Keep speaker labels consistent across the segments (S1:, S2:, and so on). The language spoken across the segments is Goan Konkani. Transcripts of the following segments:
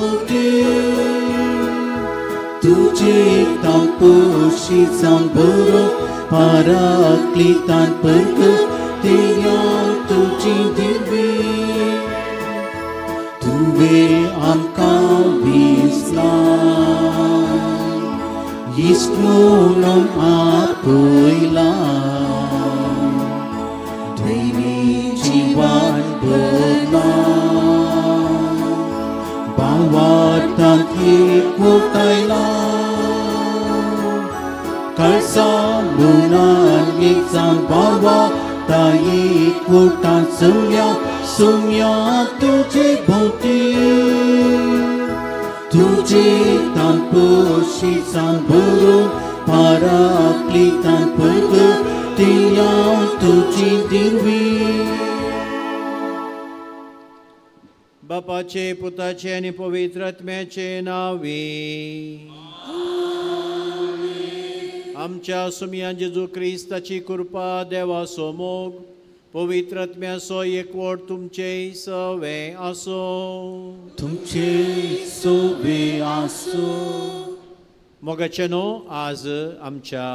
S1: भोंवती तुजे तान पोशी जावन बरो पाराक्लितान परगतिया तुजी दिर्वी तुवें आमकां विसलां इश्ट म्हणून आपयलां दैवी जिवन बदलां भावार्थांत एकवटायलां काळसा मुनान एक जावन भावा एकवटान सुम्या सुम्या तुजे भोंवती तुजे तान पोशी जावन बरो पाराक्लितान परगतिया तुजी दिर्वी.
S2: बापाचे पुताचे आनी पवित्र आत्म्याचे नांवे आमच्या सुमया जेजू क्रिस्ताची कृपा देवाचो मोग पवित्र आत्म्याचो एकवट तुमचे सवे आसो.
S1: तुमचे सवे आसो.
S2: मोगाचे न्हू आज आमच्या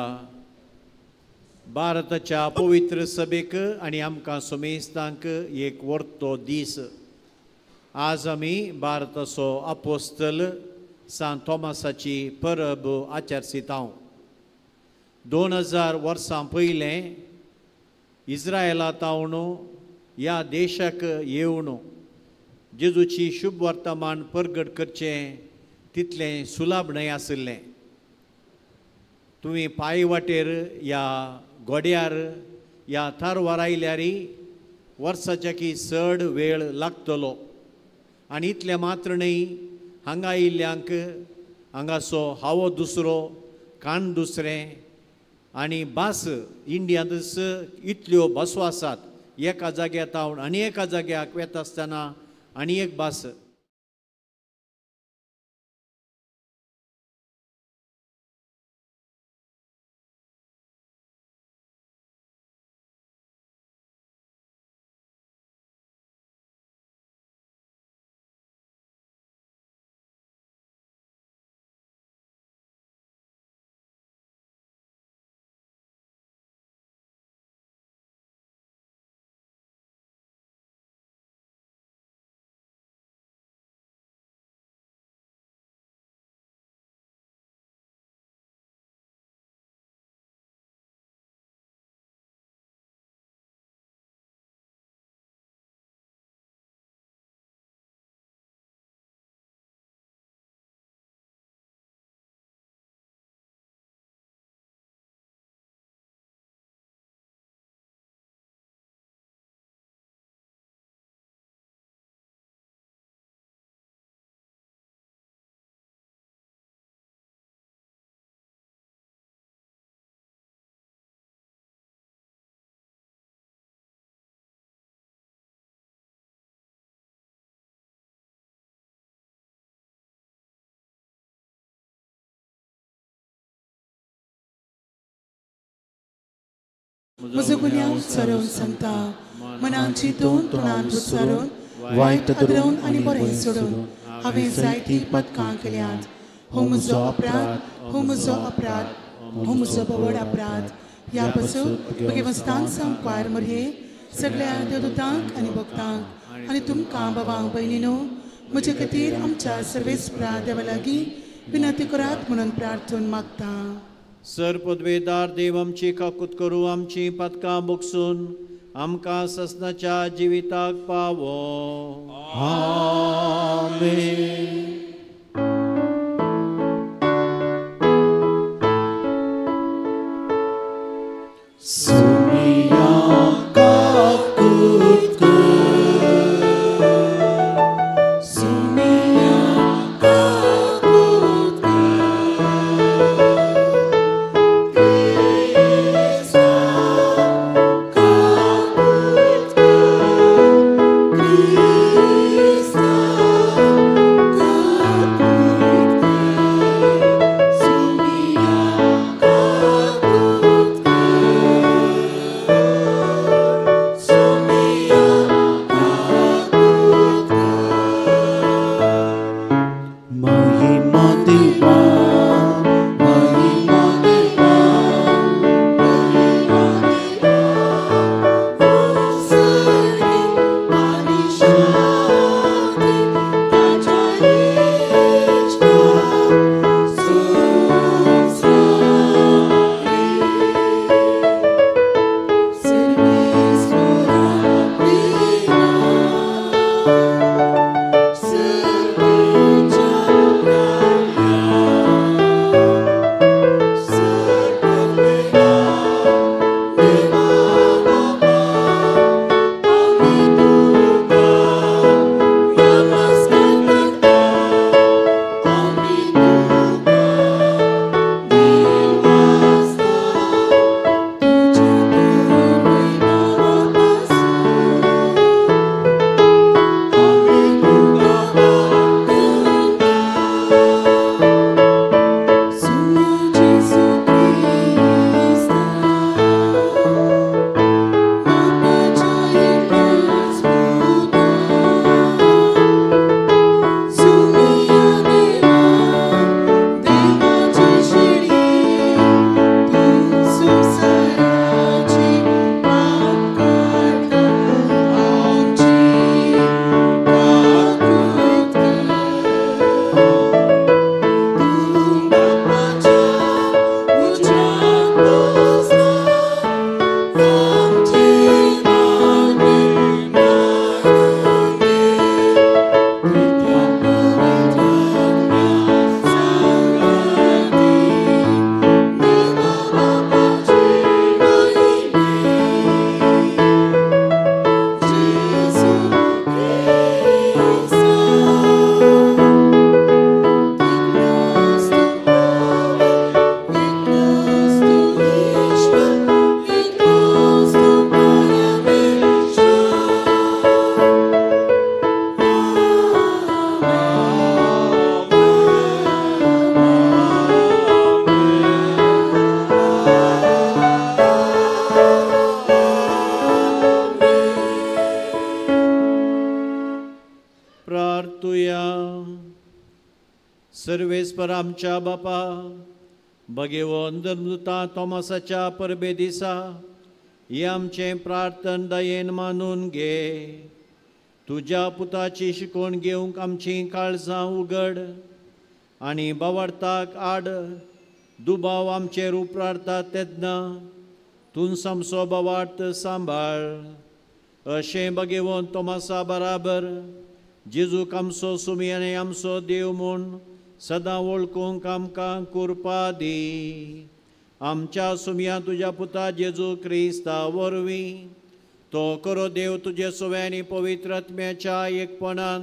S2: भारताच्या पवित्र सभेक आनी आमकां सुमेस्तांक एक वर्तो दीस. आज आमी भारताचो आपोस्तल सांत थॉमसाची परब आचरसितांव. 2000 वर्सां पयलें इस्रायला तावन ह्या देशाक येवन जेजूची शुभ वर्तमान परगट करचें तितलें सुलभ न्हय आशिल्लें. तुमी पांय वाटेर ह्या घोड्यार ह्या तारवार आयल्यार वर्साच्या की चड वेळ लागतलो आनी इतलें मात्र न्हय हांगा आयिल्ल्यांक हांगासो हावो दुसरो कान दुसरें आनी भास इंडियांतच इतल्यो भासो आसात. एका जाग्यार तावन आनी एका जाग्याक वेता आसतना आनी एक भास.
S3: म्हजो गुन्यांव सरोवन सांगता मनान चिंतून तोंडान उच्चारून वायट धरून आनी बरें सोडून हांवें जायतीं पदकां केल्यांत. हो म्हजो अपराध, हो म्हजो अपराध, हो म्हजो व्हड अपराध. ह्या पासून भगवंतान सांगपार मरये सगळ्या देवदूतांक आनी भक्तांक आनी तुमकां बाबांक भयणीनो म्हजे खातीर आमच्या सर्वेस्परा देवा लागीं विनंती करात म्हणून प्रार्थन मागता.
S2: सर पदवेदार देव आमची काकूत करूं, आमची पदकां बोगसून आमकां ससनाच्या जिविताक पावो.
S1: आमेन. सुमिया काकूत कर, सुमिया काकूत कर, क्रिस्ता काकूत कर, क्रिस्ता काकूत कर, सुमिया काकूत कर.
S2: सर्वेस्पर आमच्या बापा बगेवन धर्मदूता तॉमासाच्या परबे दिसा ही आमचें प्रार्थन दयेन मानून घे. तुज्या पुताची शिकवण घेवंक आमचीं काळजां उगड आनी बावडताक आड दुबाव आमचेर उपरारता तेन्ना तूं सामसो बावार्थ सांबाळ. अशें बगेवन तोमासा बराबर जेजूक आमचो सुमी आनी आमचो देव म्हूण सदां वळखूंक आमकां कुरपा दी. आमच्या सुमया तुज्या पुता जेजू क्रिस्ता वरवीं तो करो देव तुजे सवे आनी पवित्र आत्म्याच्या एकपणान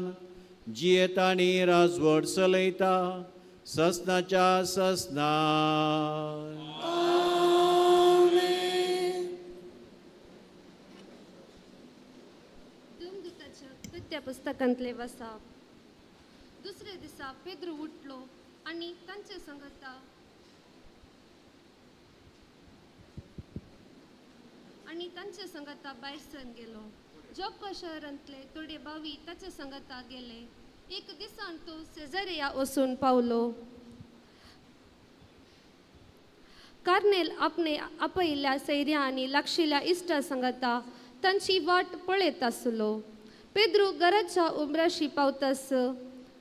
S2: जियेता आनी राजवट चलयता ससनाच्या ससना.
S4: कृत्या पुस्तकांतले वसा. दुसरे दिसा पेद्रू उठलो आनी तांचे संगता भायर सरून गेलो. जोप्पा शहरांतले थोडे भावी ताचे संगता गेले. एक दिसान तो सेजारिया वचून पावलो. कार्नेल आपणे आपयिल्ल्या सैर्या आनी लागशिल्ल्या इश्टा संगता तांची वाट पळयत आसलो. पेद्रू घराच्या उमराशी पावतास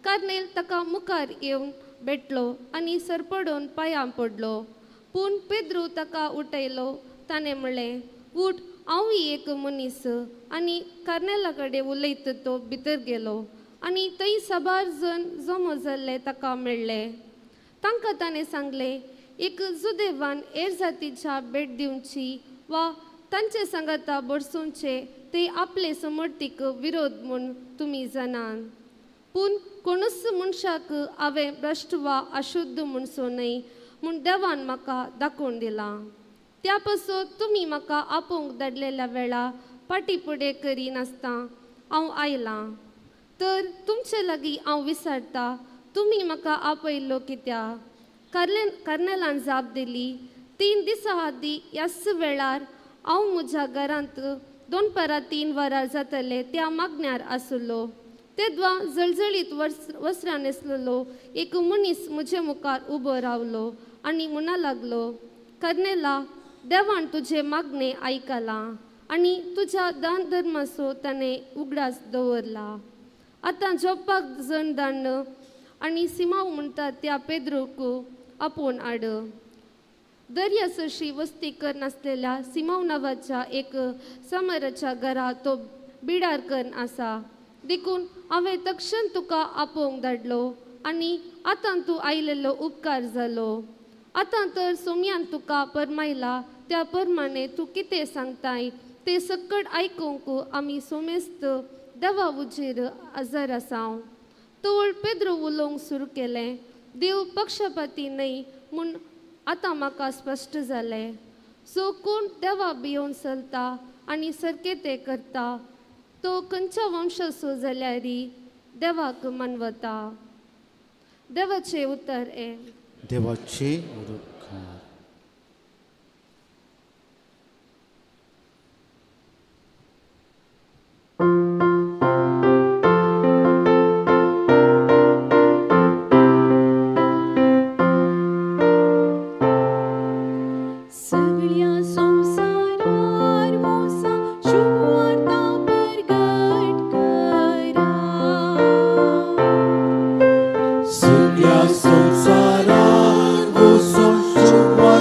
S4: कार्नेल ताका मुखार येवन भेटलो आनी सरपडून पांयां पडलो. पूण पेद्रू ताका उठयलो. ताणें म्हणलें, उठ, हांवूय एक मनीस. आनी कार्नेला कडेन उलयत तो भितर गेलो आनी थंय साबार जण जमो जाल्ले ताका मेळ्ळे. तांकां ताणें सांगलें, एक जुदेवान हेर जातीच्या भेट दिवची वा तांचे सांगाता बरसोवचे ते आपले समर्थीक विरोध म्हूण तुमी जाणात. पूण कोणूच मनशाक हांवें भ्रश्ट वा अशुद्ध म्हणचो न्हय म्हूण देवान म्हाका दाखोवन दिलां. त्या पासून तुमी म्हाका आपोवंक धाडलेल्या वेळा फाटी फुडें करिनासतना हांव आयलां. तर तुमचे लागीं हांव विचारता, तुमी म्हाका आपयल्लो कित्याक? कार्नेलान जाप दिली, 3 दिसां आदीं ह्याच वेळार हांव म्हज्या घरांत 2:45 वरां जातले त्या मागण्यार आसलो. तेद्वा जळजळीत वस्त्रां न्हेसलेलो एक मनीस म्हजे मुखार उबो रावलो आनी म्हणा लागलो, कार्नेला, देवान तुजें मागणें आयकलां आनी तुज्या दान धर्माचो ताणें उगडास दवरला. आतां जोप्पाक जण दाण्ण आनी सिमांव म्हणटा त्या पेद्रूक आपोवन हाड. दर्या सरशी वस्ती करनासलेल्या सिमांव नांवाच्या एक समराच्या घरा तो बिडार करून आसा. देखून हांवें तक्षण तुका आपोवंक धाडलो आनी आतां तूं आयलेलो उपकार जालो. आतां तर सोम्यान तुका परमायला त्या परमाणे तूं कितें सांगताय तें सकट आयकूंक आमी सोमेस्त देवा उजेर हजर आसाव. तवळ पेद्रू उलोवंक सुरू केलें, देव पक्षपाती न्हय म्हूण आतां म्हाका स्पश्ट जालें. सो कोण देवा भियोवन चलता आनी सारकें तें करता तो खंयच्या वंशाचो जाल्यार देवाक मानवता. देवाचें उतर हें.
S5: देवाचे उपकार.
S1: सगळ्या संवसारार मोसा शुभवार्ता परगट करा.
S6: सगळ्या संवसारार मोसा शुभवार्ता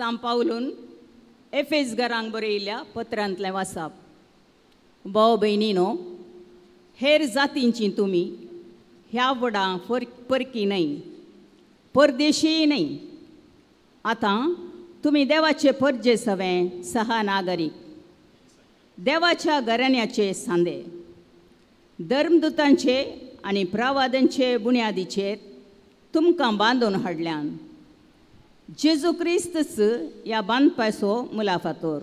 S6: सांत पावलून एफेस घरांक बरयिल्ल्या पत्रांतलें वाचप. भाव भयणीनो, हेर जातींची तुमी ह्या वडां परकी न्हय, परदेशीय न्हय. आतां तुमी देवाचे परजे सवे सहा नागरीक, देवाच्या घराण्याचे सांदे, धर्मदूतांचे आनी प्रवादांचे बुन्यादीचेर तुमकां बांदून हाडल्यान. जेजू क्रिस्तच ह्या बांदपाचो मुलाफातोर.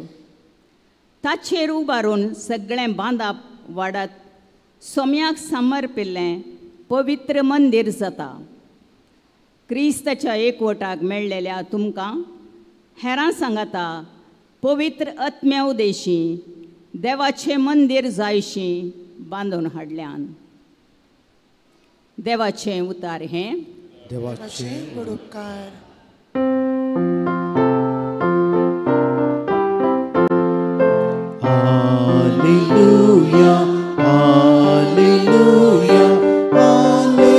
S6: ताचेर उबारून सगळें बांदाप वाडत सोम्याक समर्पिल्लें पवित्र मंदीर जाता. क्रिस्ताच्या एकवटाक मेळ्ळेल्या तुमकां हेरां सांगाता पवित्र आत्म्या उदेशी देवाचें मंदीर जायशी बांदून हाडल्यान. देवाचें उतार हें.
S5: देवाचें
S3: व्हड उपकार.
S5: Hallelujah, hallelujah, hallelujah.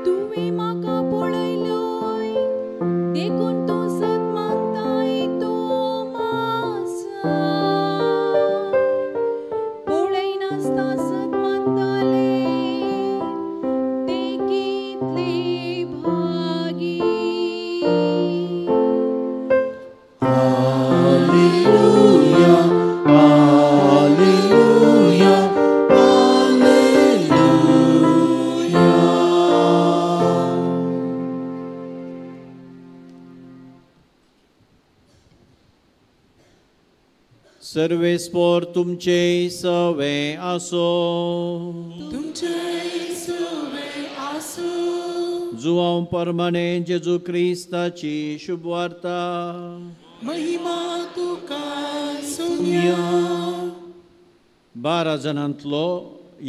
S1: तुवें म्हाका पळयलोय देखून तूं सत मागताय तोमासा. पळयनासता सत मानताले ते कितले भागी.
S5: Hallelujah, hallelujah, hallelujah.
S2: सर्वेस्पोर तुमचे सवे आसो.
S3: तुमचे सवे आसूं.
S2: जुवांव परमाने जेजू क्रिस्ताची शुभवार्ता.
S3: महिमा तुका सोम्या.
S2: 12 जाणांतलो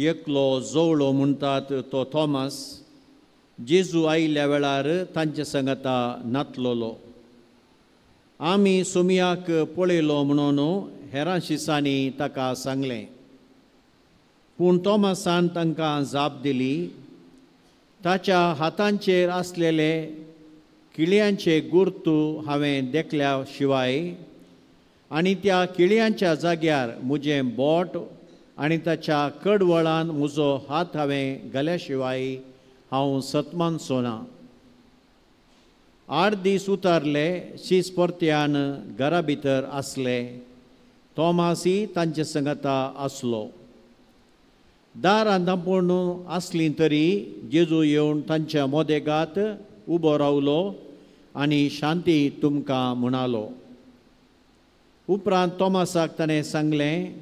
S2: एकलो जोवळो म्हणटात तो थॉमस जेजू आयिल्ल्या वेळार तांचे संगता नातलोलो. आमी सोमयाक पळयलो म्हणून हेरां शिसांनी ताका सांगलें. पूण थॉमसान तांकां जाप दिली, ताच्या हातांचेर आसलेले किळयांचे गुर्तू हांवें देखल्या शिवाय आनी त्या किळयांच्या जाग्यार म्हजें बोट आनी ताच्या कडवळान म्हजो हात हांवें घाल्या शिवाय हांव सतमानचो ना. 8 दीस उतारले शीस परत्यान घरा भितर आसले. थॉमासी तांचे संगता आसलो. दारां धांपून आसलीं तरी जेजू येवन तांच्या मोदेगात उबो रावलो आनी शांती तुमकां म्हणालो. उपरांत थॉमसाक ताणें सांगलें,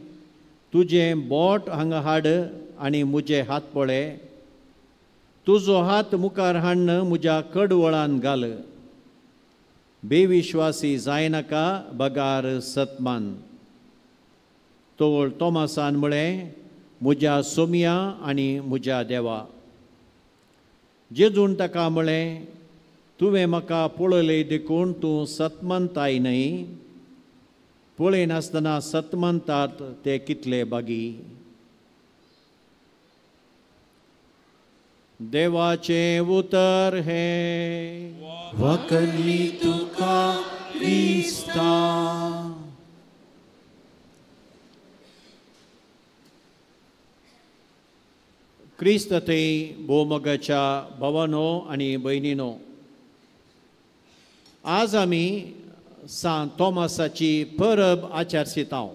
S2: तुजें बोट हांगा हाड आनी म्हजे हात पळय. तुजो हात मुखार हाडून म्हज्या कडवळान घाल. बेविश्वासी जायनाका बगार सतमान. तोवळ थॉमसान म्हळें, म्हज्या सोमया आनी म्हज्या देवा. जेजून ताका म्हळें, तुवें म्हाका पळयलें देखून तूं सतमानताय न्हय. पळयनासतना सतमानतात ते कितले बागी. देवाचें उतर हें.
S5: वखली तुका क्रिस्ता.
S2: क्रिस्त थंय भोवमोगाच्या भावानो आनी भयणीनो, आज आमी सांत थॉमसाची परब आचरसितांव.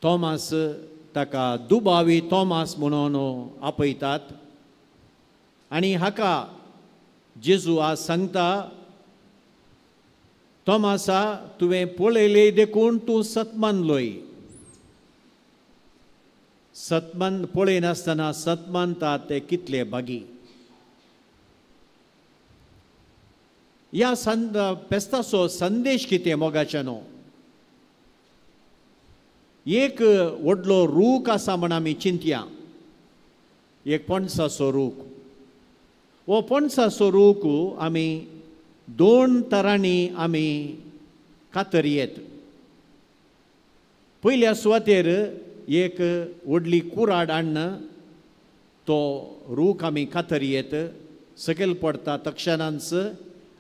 S2: थॉमस ताका दुबावी थॉमस म्हणून आपयतात आनी हाका जेजू आज सांगता, थॉमसा तुवें पळयलें देखून तूं सतमानलोय. सतमान पळयनासतना सतमानता ते कितले बागी. ह्या पेस्ताचो संदेश कितें मोगाच्यानो? एक व्हडलो रूख आसा म्हण आमी चिंतया, एक पणसाचो रूख. हो पणसाचो रूख आमी 2 तरांनी आमी कातरयेत. पयल्या सुवातेर एक व्हडली कुराड हाडून तो रूख आमी कातरयेत, सकयल पडटा तक्षणांच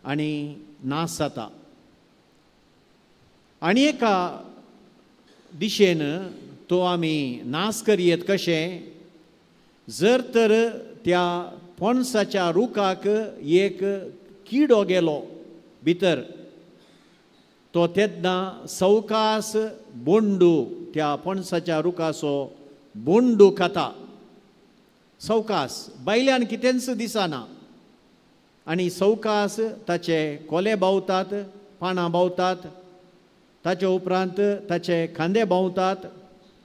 S2: आनी नाश जाता. आनी एका दिशेन तो आमी नाश करयेत कशें, जर तर त्या पणसाच्या रुखाक एक किडो गेलो भितर, तो तेन्ना सवकास बोंडू त्या पणसाच्या रुखाचो बोंडू खाता. सवकास बायल्यान कितेंच दिसना आनी सवकास ताचे कोले बावतात, पानां बावतात, ताचे उपरांत ताचे खांदे बावतात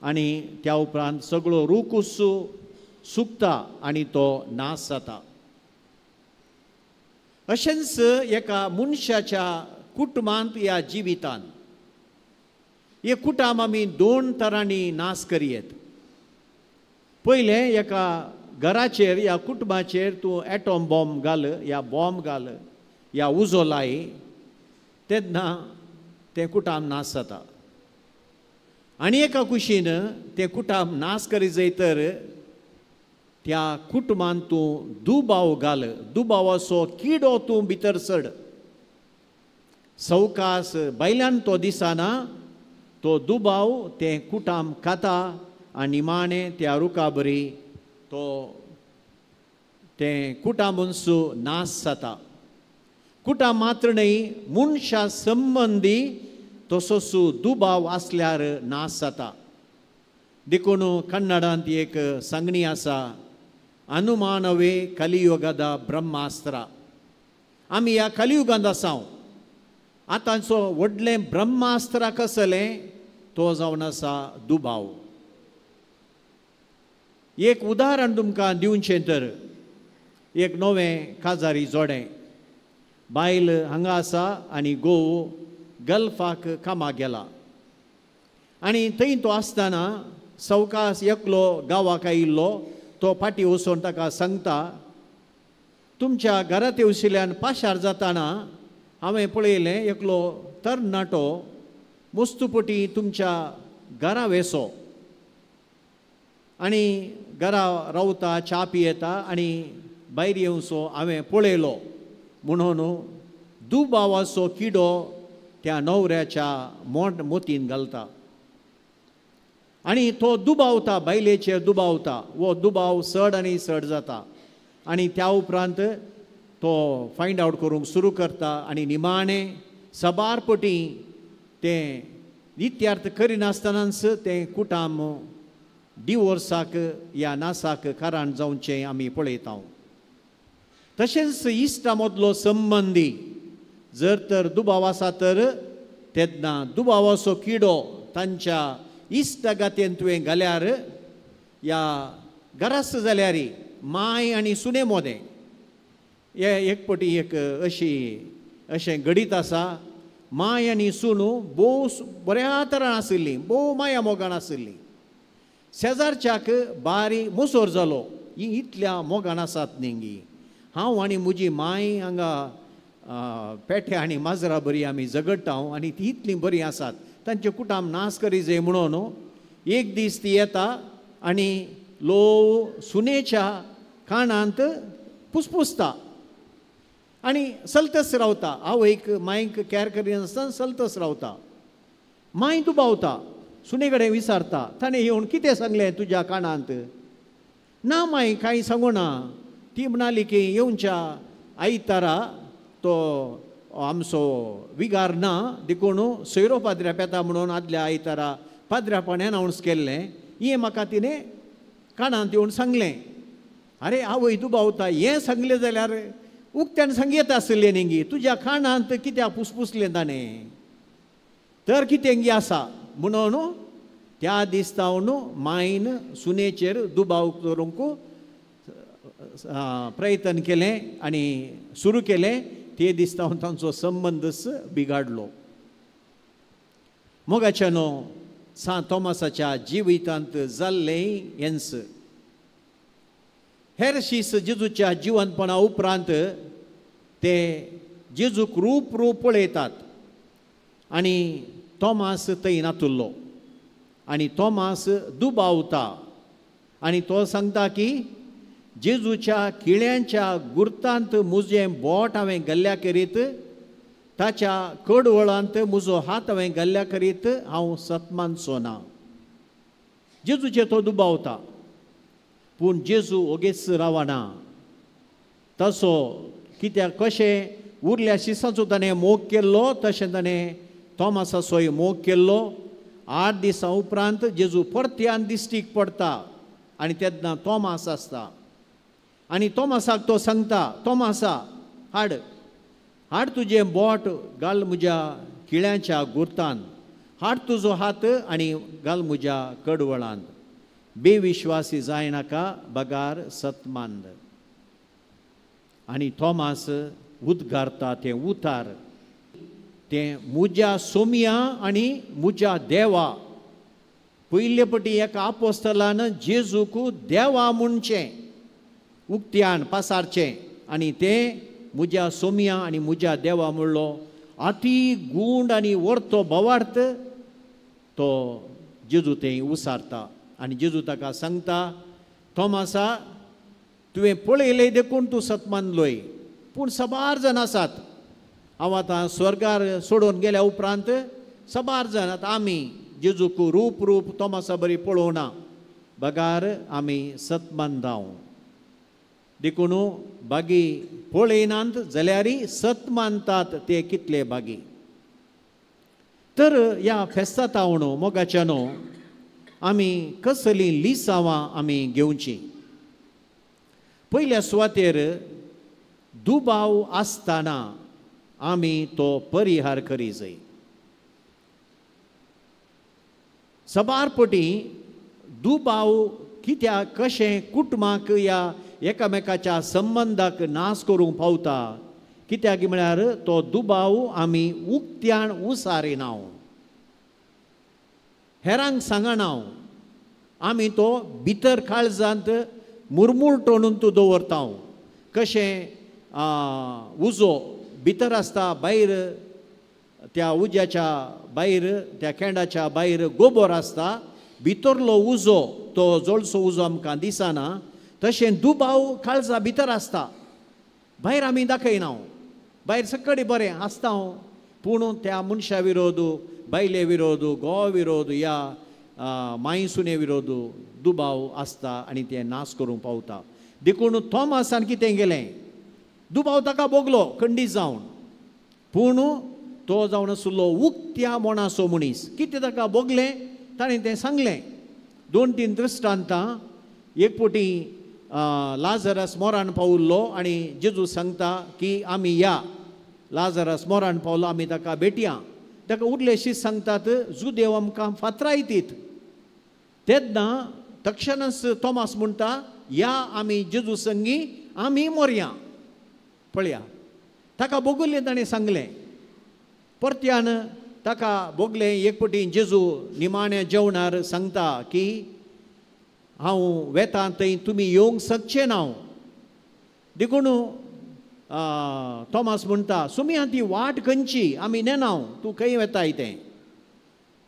S2: आनी त्या उपरांत सगळो रूख सुकता आनी तो नाश जाता. अशेंच एका मनशाच्या कुटुंबांत ह्या जिवितान हे कुटुंब आमी दोन तरांनी नाश करयेत. पयलें, एका घराचेर ह्या कुटुंबाचेर तूं एटॉम बॉम्ब घाल या बॉम्ब घाल या उजो लाय, तेन्ना तें कुटुंब नाश जाता. आनी एका कुशीन तें कुटुंब नाश करी जाय तर त्या कुटुंबान तूं दुबाव घाल, दुबावाचो किडो तूं भितर चड. सवकास बायल्यान तो दिसना, तो दुबाव तें कुटुंब खाता आनी निमाणें त्या रुखा बरी तो तें कुटुंबूच नाश जाता. कुटुंब मात्र न्हय, मनशा संबंदी तसोच दुबाव आसल्यार नाश जाता. देखून कन्नडांत एक सांगणी आसा, अनुमानवे कलियुगाद ब्रह्मास्त्र. आमी ह्या कलियुगांत आसा, आतांचो व्हडलें ब्रह्मास्त्र कसलें, तो जावन आसा दुबाव. एक उदाहरण तुमकां दिवचें तर, एक नवें काजारी जोडें, बायल हांगा आसा आनी घोव गल्फाक कामाक गेला आनी थंय तो आसतना सवकास एकलो गांवाक आयिल्लो, तो फाटीं वचून ताका सांगता, तुमच्या घरांत येवशिल्ल्यान पाशार जाताना हांवें पळयलें एकलो तरणाटो मुस्तुपटी तुमच्या घरा वेसो आनी घरा रावता, च्या पियेता आनी भायर येवचो हांवें पळयलो. म्हणून दुबावाचो किडो त्या न्हवऱ्याच्या मोतीन घालता आनी तो दुबावता, बायलेचेर दुबावता. वो दुबाव चड आनी चड जाता आनी त्या उपरांत तो फायंड आवट करूंक सुरू करता आनी निमाणें सबार पटी तें नित्यार्थ करिनासतनाच तें कुटुंब डिवोर्साक या नासाक कारण जावचें आमी पळयता. तशेंच इश्टा मदलो संबंदी जर तर दुबाव आसा तर तेन्ना दुबावाचो किडो तांच्या इश्टागातेन तुवें घाल्यार या घरास जाल्यार माय आनी सुने मोदें हे एक पटी एक अशी अशें घडीत आसा. माय आनी सुनू भोव बऱ्या तरान आशिल्ली, भोव माया मोगान आशिल्ली. शेजारच्याक बारी मोसोर जालो, ही इतल्या मोगान आसात न्ही, हांव आनी म्हजी माय हांगा पेठे आनी माजरा बरी आमी झगडटा आनी ती इतलीं बरीं आसात, तांचे कुटुंब नाश करी जाय म्हणून एक दीस ती येता आनी लोव सुनेच्या कानांत पुसपुसता आनी सलतस रावता. आवयक मायक कॅर करिनासतना सलतस रावता. माय दुबावता, सुने कडेन विचारता, ताणें येवन कितें सांगलें तुज्या कानांत? ना माय, कांय सांगूना. ती म्हणाली की येवच्या आयतारा तो आमचो विगार ना देखून सोयरो पाद्र्या पेता म्हणून आदल्या आयतारा पाद्र्यापण एनावन्स केल्लें, हें म्हाका तिणें कानांत येवन सांगलें. आरे आवय दुबावता, हें सांगलें जाल्यार उक्त्यान सांगयत आसलें न्ही, तुज्या कानांत कित्याक पुसपुसलें ताणें, तर कितें गी आसा म्हणून त्या दिसता मायन सुनेचेर दुबाव करूंक प्रयत्न केलें आनी सुरू केलें. ते दिसता तांचो संबंदच बिगाडलो. मोगाच्या न्हू सांत तोमासाच्या जिवितांत जाल्लें हेंच. हेर शीस जेजूच्या जिवनपणा उपरांत ते जेजूक रूप रूप पळयतात आनी तोमास थंय नातुल्लो आनी तोमास दुबावता आनी तो सांगता की जेजूच्या किळ्यांच्या गुर्तांत मुजें बोट हांवें गल्ल्या करीत, ताच्या कडवळांत म्हजो हात हांवें गल्ल्या करीत हांव सतमानचो ना. जेजूचे तो दुबावता, पूण जेजू ओगेच रावना. तसो कित्याक कशें उरल्या शिसाचो ताणें मोग केल्लो तशें ताणें तोमासाचोय मोग केल्लो. 8 दिसां उपरांत जेजू परत्यान दिश्टीक पडटा आनी तेन्ना तोमास आसता आनी तोमासाक तो सांगता, तोमासा हाड हाड तुजें बोट घाल म्हज्या किळ्यांच्या गुर्तान, हाड तुजो हात आनी घाल म्हज्या कडवळान, बेविश्वासी जायनाका बगार सतमांद. आनी तोमास उद्गारता तें उतार, तें म्हज्या सोमया आनी म्हज्या देवा. पयले पटी एका आपोस्तलान जेजूक देवा म्हणचें उक्त्यान पासारचें आनी तें म्हज्या सोमया आनी म्हज्या देवा म्हणलो. अती गूंड आनी वर्तो भवार्थ तो जेजू तें उसारता आनी जेजू ताका सांगता, तोमासा तुवें पळयलें देखून तूं सतमानलोय, पूण सबार जाण आसात. हांव आतां स्वर्गार सोडून गेल्या उपरांत सबार जाण आतां आमी जेजूक रूप रूप तोमासा बरी पळोवना, बगार आमी सतमानदाव. देखून बागी पळयनात जाल्यारय सत मानतात ते कितले बागी. तर ह्या फेस्ता तावणो मोगाच्यानो आमी कसलीं लिसांवां आमी घेवचीं. पयल्या सुवातेर दुबाव आसतना आमी तो परिहार करी जाय. सबार पटी दुबाव कित्याक कशें कुटुंबाक या एकामेकाच्या संबंदाक नाश करूंक पावता, कित्याक म्हळ्यार तो दुबाव आमी उक्त्यान उसारिना, हेरांक सांगना, आमी तो भितर काळजांत मुरमुरटोणून तूं दवरता. कशें उजो भितर आसता, भायर त्या उज्याच्या भायर त्या केंडाच्या भायर गोबोर आसता, भितरलो उजो तो जळसो उजो आमकां दिसना. तशें दुबाव काळजा भितर आसता, भायर आमी दाखयना, भायर सगळे बरें आसता, पूण त्या मनशा विरोध, बायले विरोध, घोवा विरोध या माई सुने विरोध दुबाव आसता आनी ते नाश करूंक पावता. देखून थॉमसान कितें केलें, दुबाव ताका भोगलो खंडीत जावन, पूण तो जावन आसलो उक्त्या मनाचो मनीस. कितें ताका भोगलें ताणें तें सांगलें. 2-3 दृश्टांतां. एक पटी लाजरस मोरान पावल्लो आनी जेजू सांगता की आमी या, लाजरस मोरान पावलो आमी ताका भेटया. ताका उरलेशी सांगतात जुदेव आमकां फातरायतीत. तेन्ना तक्षणच तोमास म्हणटा, या आमी जेजू संगी आमी मोरया. पळया ताका भोगल्लें ताणें सांगलें. परत्यान ताका भोगलें एक पटी जेजू निमाण्या जेवणार सांगता की हांव वेता थंय तुमी येवंक शकचे ना. देखून तोमास म्हणटा, सुमया ती वाट खंयची आमी नेना, तूं खंय वेताय तें.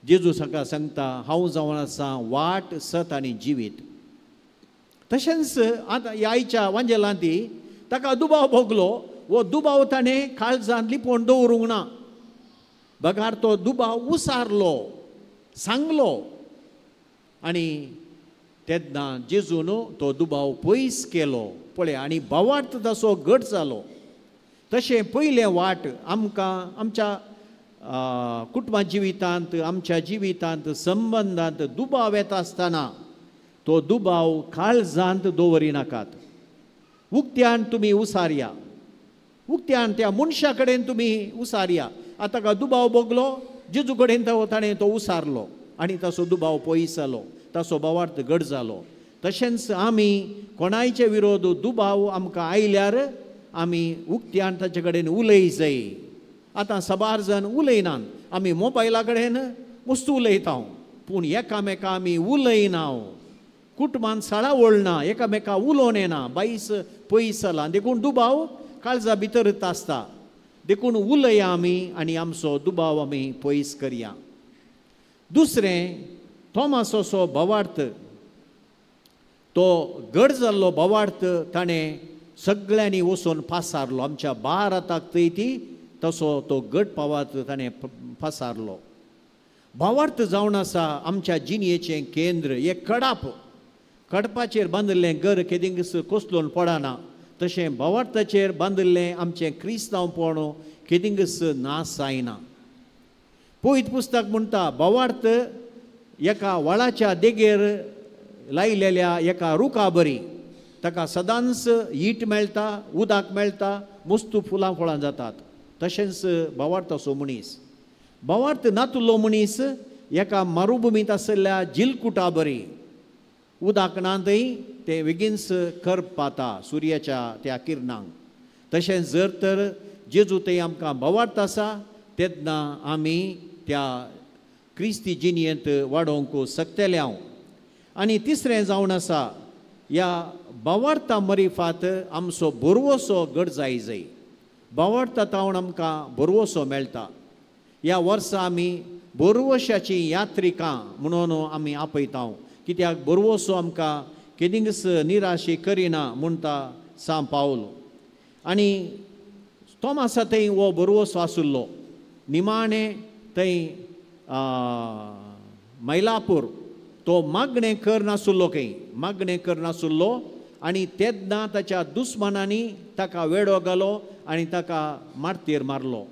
S2: जेजू ताका सांगता, हांव जावन आसा वाट, सत आनी जिवीत. तशेंच आतां ह्या आयच्या वांजेलांत ताका दुबाव भोगलो. हो दुबाव ताणें काळजांत लिपोवन दवरूंक ना, बगार तो दुबाव उसारलो, सांगलो आनी तेन्ना जेजून तो दुबाव पयस केलो. पळय आनी भावार्थ तसो घट जालो. तशें पयलें वाट आमकां आमच्या कुटुंबा जिवितांत, आमच्या जिवितांत संबंदांत दुबाव येता आसतना तो दुबाव काळजांत दवरिनाकात. उक्त्यान तुमी उसारया, उक्त्यान त्या मनशा कडेन तुमी उसारया. आतां ताका दुबाव भोगलो, जेजू कडेन ताणें तो उसारलो आनी ताचो दुबाव पयस जालो, ताचो भावार्थ घट जालो. तशेंच आमी कोणायचे विरोध दुबाव आमकां आयल्यार आमी उक्त्यान ताचे कडेन उलय जाय. आतां सबार जाण उलयनात, आमी मोबायला कडेन मस्त उलयता, पूण एकामेका आमी उलयना. कुटुंबान साळा वळना, एकामेका उलोवन येना, बायस पयस जाला, देखून दुबाव काळजा भितरच आसता. देखून उलया आमी आनी आमचो दुबाव आमी पयस करया. दुसरें, थॉमस असो भावार्थ तो गड जाल्लो भावार्थ ताणें सगळ्यांनी वचून पासारलो. आमच्या भारताक थंय ती तसो तो गट पावात ताणें पासारलो. भावार्थ जावन आसा आमच्या जिणयेचें केंद्र, एक कडाप. कडपाचेर बांदिल्लें घर केदिंगस कोसलून पडना, तशें भावार्थाचेर बांदिल्लें आमचें क्रिस्तांवपण केदिंगस नाश जायना. पवित्र पुस्तक म्हणटा भावार्थ एका व्हाळाच्या देगेर लायलेल्या एका रुखा बरी, ताका सदांच ईट मेळटा, उदक मेळटा, मस्तू फुलां फळां जातात. तशेंच भावार्थाचो मनीस, भावार्थ नातुल्लो मनीस एका मरुभुमींत आशिल्ल्या जिलकुटा बरी, उदक ना थंय तें बेगीनच करपाता सुर्याच्या त्या किरणांक. तशेंच जर तर जेजू थंय आमकां भावार्थ आसा तेन्ना आमी त्या क्रिस्ती जिणयेंत वाडोवंक शकतले हांव. आनी तिसरें जावन आसा ह्या भावार्था मरिफात आमचो बरवसो गड जाय जाय. भावार्था तावन आमकां बरवसो मेळटा. ह्या वर्सा आमी बरवशाची यात्रिकां म्हणून आमी आपयता, कित्याक बरवसो आमकां केदिंगस निराशी करिना म्हणटा सांव पावल. आनी तोमासा थंय हो बरवसो आशिल्लो. निमाणें थंय मैलापूर तो मागणें करनासलो, खंय मागणें करनासलो आनी तेन्ना ताच्या दुस्मानांनी ताका वेडो घालो आनी ताका मारतेर मारलो.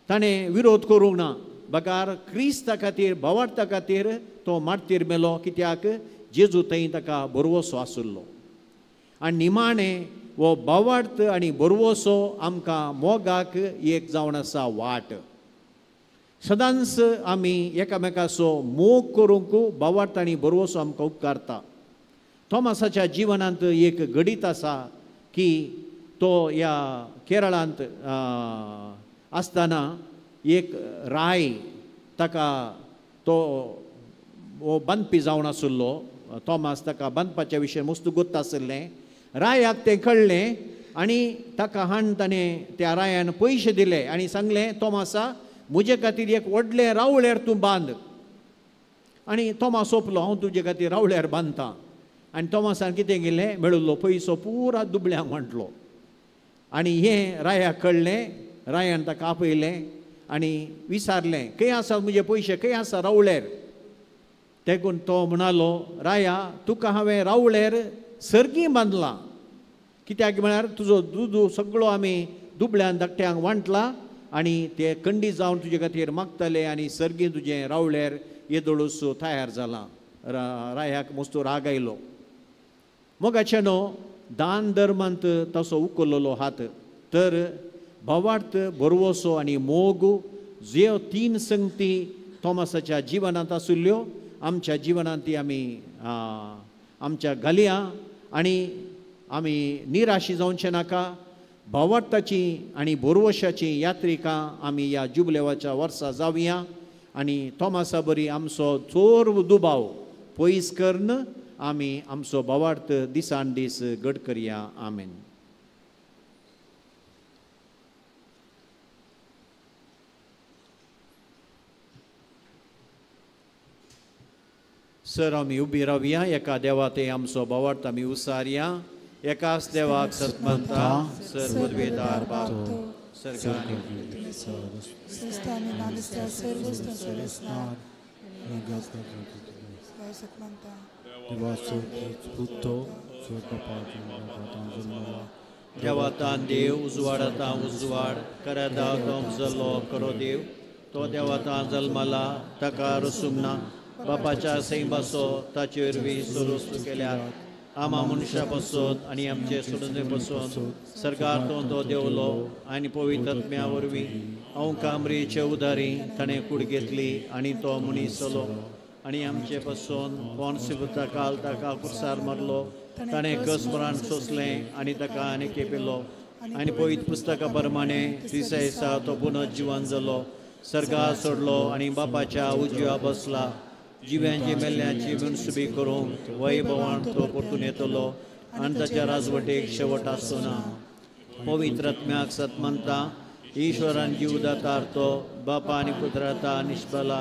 S2: ताणें विरोध करूंक ना, बगार क्रिस्ता खातीर भावार्था खातीर तो मारतेर मेलो, कित्याक जेजू थंय ताका बरवसो आशिल्लो. आनी निमाणें हो भावार्थ आनी बरवसो आमकां मोगाक एक जावन आसा वाट. सदांच आमी एकामेकाचो मोग करूंक भावार्थ आनी बरवसो आमकां उपकारता. थॉमसाच्या जिवनांत एक घडीत आसा की तो ह्या केरळांत आसतना एक राय ताका तो हो बांदपी जावन आशिल्लो. थॉमस ताका बांदपाच्या विशय मस्त गोत्त आशिल्लें. रायाक तें कळ्ळें आनी ताका हाडून ताणें त्या रायान पयशे दिले आनी सांगलें, थॉमसा म्हजे खातीर एक व्हडलें रावळ्यार तूं बांद. आनी थॉमस सोंपलो, हांव तुजे खातीर रावळ्यार बांदता. आनी थॉमसान कितें केलें, मेळिल्लो पयसो पुरा दुबळ्यांक वांटलो. आनी हें रायाक कळ्ळें, रायान ताका आपयलें आनी विचारलें, खंय आसा म्हजे पयशे, खंय आसा रावळेर? तेकून तो म्हणालो, राया तुका हांवें रावळेर सर्गी बांदला, कित्याक म्हळ्यार तुजो दुदू सगळो आमी दुबळ्यान धाकट्यांक वांटला आनी ते कंडी जावन तुजे खातीर मागतले आनी सर्गी तुजें रावळेर येदोळूस तयार जालां. रायाक मस्तू राग आयलो. मोगाचे न्हू दान धर्मांत तसो उखल्लो हात. तर भावार्थ बरवसो आनी मोग ज्यो तीन संगती थॉमसाच्या जिवनांत आशिल्ल्यो आमच्या जिवनांत ती आमी आमच्या घालया आनी आमी निराशी जावचें नाका. भावार्थाची आनी बोरवशाची यात्रिकां आमी ह्या जुबलेवाच्या वर्सा जावया आनी थॉमसा बरी आमचो चोर दुबाव पयस करून आमी आमचो भावार्थ दिसान दीस घट करया. आमेन. सर आमी उबी रावया, एका देवा ते आमचो भावार्थ आमी उसारया. एकाच देवाक सतमंता सर पदवेदार बाप सरकार देवातान देव उजवाडाता उजवाड करा दाव जल्लो करो देव तो देवातान जल्मला ताका रसूंक ना बापाच्या सैमाचो ताचे वरवीं सुरुस्त केल्यार आमा मनशा पासून आनी आमचे सोडून पासून सरकार तो तो देवलो आनी पवित्र आत्म्या वरवीं हांव कामरेचे उदारी ताणें कूड घेतली आनी तो मनीस जालो आनी आमचे पासून कोण सिबता काल ताका कुर्सार मारलो ताणें कस मरण सोंसलें आनी ताका आनी केपिलो आनी पवित्र पुस्तका प्रमाणे तिसऱ्या दिसा तो पुनर्जिवन जालो सर्गार सोडलो आनी बापाच्या उजव्या बसला जिव्यांची मेल्ल्यांची मनसुबी करूंक वैभवान तो परतून येतलो आनी ताच्या राजवटेक शेवट आसचो ना. पवित्र आत्म्याक सतमंता ईश्वरान जीव दातार तो बापा आनी पुत्राता निष्बला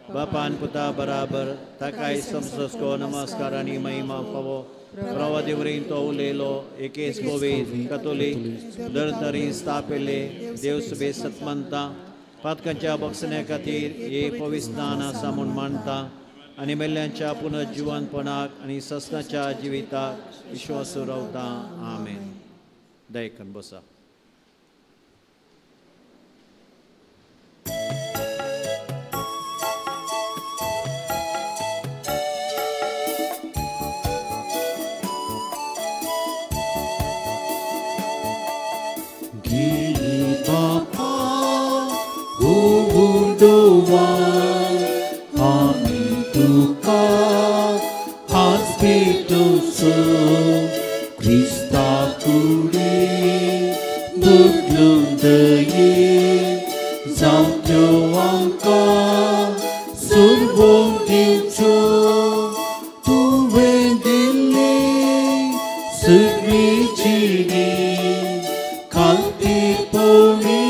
S2: बापान पुता बराबर ताकाय समसको नमस्कार आनी महिमा फावो. प्रवादी वरीं तो उलयलो एकेच कोवीद कतोलीक दरतरी स्थापिल्ले देव सुबे सतमनता पातकांच्या बक्षण्या खातीर हे पवित्र स्नान आसा म्हूण मानता आनी मेल्ल्यांच्या पुनर्जिवनपणाक आनी ससनाच्या जिविताक विश्वास रावता. आमेन. दयकन बसा.
S5: आमी तुका हात भेटोवचो क्रिस्ता कुडी बदलून दये जावं त्यो आमकां सुरवोन दिवच्यो. तुवें दिल्ली सगळी जिणी खालतीपणी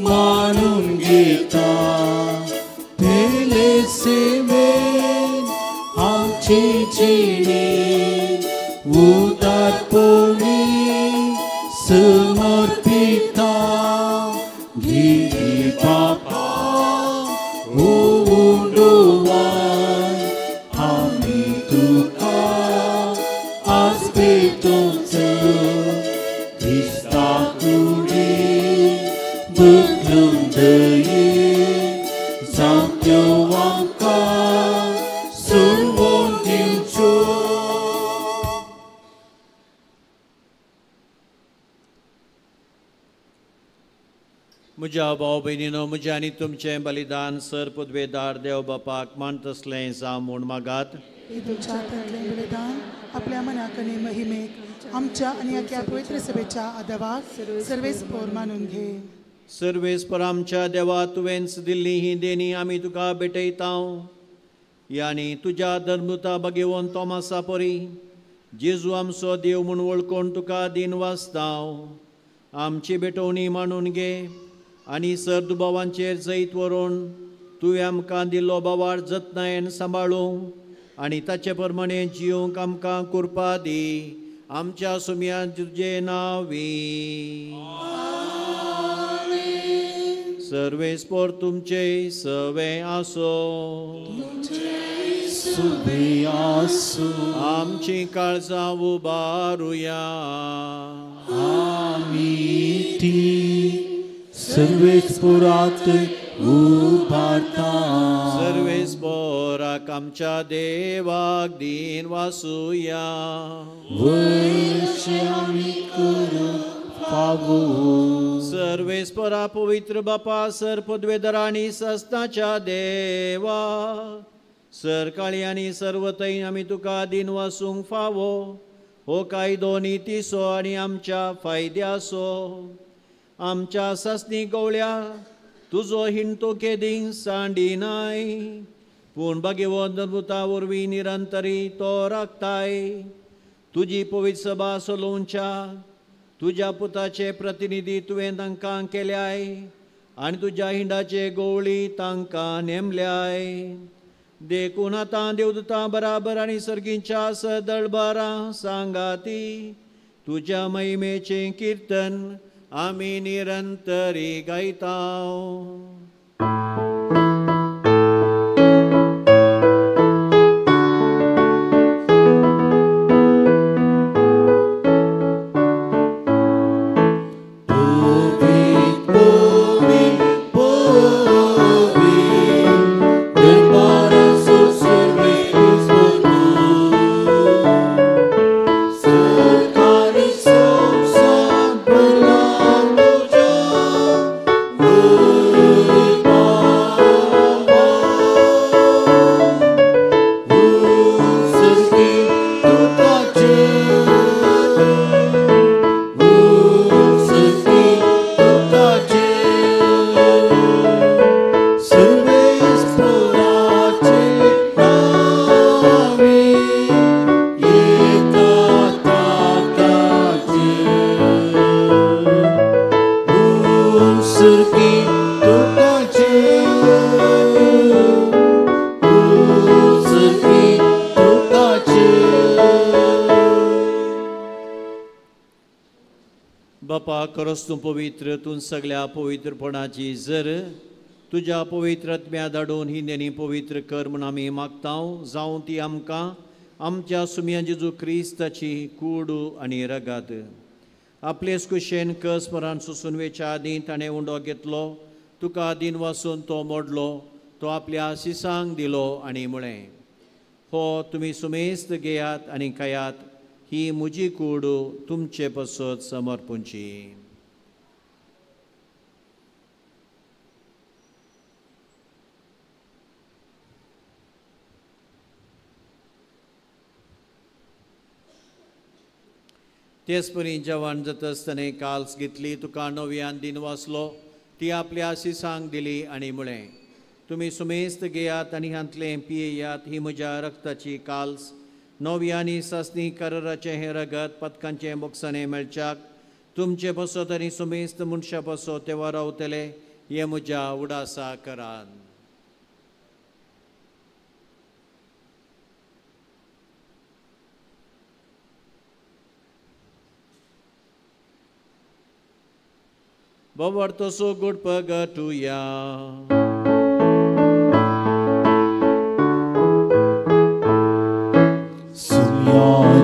S5: मानून घेता. पेले सेवेन आमची जिणी उदारपणी समर्पिता. घे बापा उडोवान आमी तुका आज भेटोवचो क्रिस्ता कुडी बदलून दये जावं त्यो आमकां सुरवोन दिवच्यो.
S2: म्हज्या भाव भयणीनो, म्हजें आनी तुमचें बलिदान सर पदवेदार देव बापाक मानतसलें जावं म्हूण मागात.
S3: तुमच्या हातांतलें बलिदान आपल्या मनाक आनी महिमेक आमच्या आनी अख्या पवित्र सभेच्या आदवाक सर्वेस पोर मानून घे.
S2: सर्वेस्पर आमच्या देवा, तुवेंच दिल्ली ही देणी आमी तुका भेटयता. यानी तुज्या धर्मता बगेवन तोमासा परी जेजू आमचो देव म्हूण वळखून तुका दिन वाचता. आमची भेटवणी मानून घे आनी सर दुबावांचेर जैत व्हरून तुवें आमकां दिल्लो बावार जतनायेन सांबाळूंक आनी ताचे प्रमाणे जिवंक आमकां कृपा दी. आमच्या सुमयान तुजें नांवी. सर्वेस्पर तुमचे सवे आसो.
S5: सुबे आसो.
S2: आमची काळजां उबारुया.
S5: आमी ती सर्वेस्परात उबारता.
S2: सर्वेस्पराक आमच्या देवाक दीन वासुया.
S5: वैश्य आमी करूंक फावो.
S2: सर्वेस्परा पवित्र बापा सर पदवेदार आनी सस्ताच्या देवा, सरकाळी आनी सर्वतय आमी तुका दीन वासूंक फावो. हो कायदो नितीचो आनी आमच्या फायद्याचो. आमच्या सासणी गवळ्या तुजो हिंडतो केदींक सांडिनाय, पूण बागेवंत भुता वरवीं निरंतरी तो राखताय. तुजी पवित्र सभा चलोवच्या तुज्या पुताचे प्रतिनिधी तुवें तांकां केल्याय आनी तुज्या हिंडाचे गोवळी तांकां नेमल्याय. देखून आतां देवदूतां बराबर आनी सर्गींच्या सदळबारां सांगाती तुज्या महिमेचें किर्तन आमी निरंतरी गायता.
S5: Oh.
S2: बापा खरोच तूं पवित्र, तूं सगळ्या पवित्रपणाची जर तुज्या पवित्र आत्म्या धाडून ही देणी पवित्र कर म्हूण आमी मागता, जावं ती आमकां आमच्या सुम्या जेजू क्रिस्ताची कूड आनी रगात. आपलेच कुशेन कस मरान सोसून वेच्या आदीं ताणें उंडो घेतलो, तुका दिन वासून तो मोडलो, तो आपल्या शिसांक दिलो आनी म्हळें, हो तुमी सुमेस्त घेयात आनी खायात, ही म्हजी कूड तुमचे पसत समर्पूंची. तेच परी जेवण जाता आसतना काल्स घेतली, तुका नव्यान दिन वाचलो, ती आपल्या शिसांक दिली आनी म्हळें, तुमी सुमेस्त घेयात आनी हांतलें पियेयात, ही म्हज्या रक्ताची काल्स, नव्या आनी सासणी कराराचें हें रगत पदकांचें बोक्साणें मेळच्याक तुमचे पसत आनी सुमेस्त मनशा पसत तेवा रावतले, हें म्हज्या उडासा करात. बाबा तसो गोड पगटुया.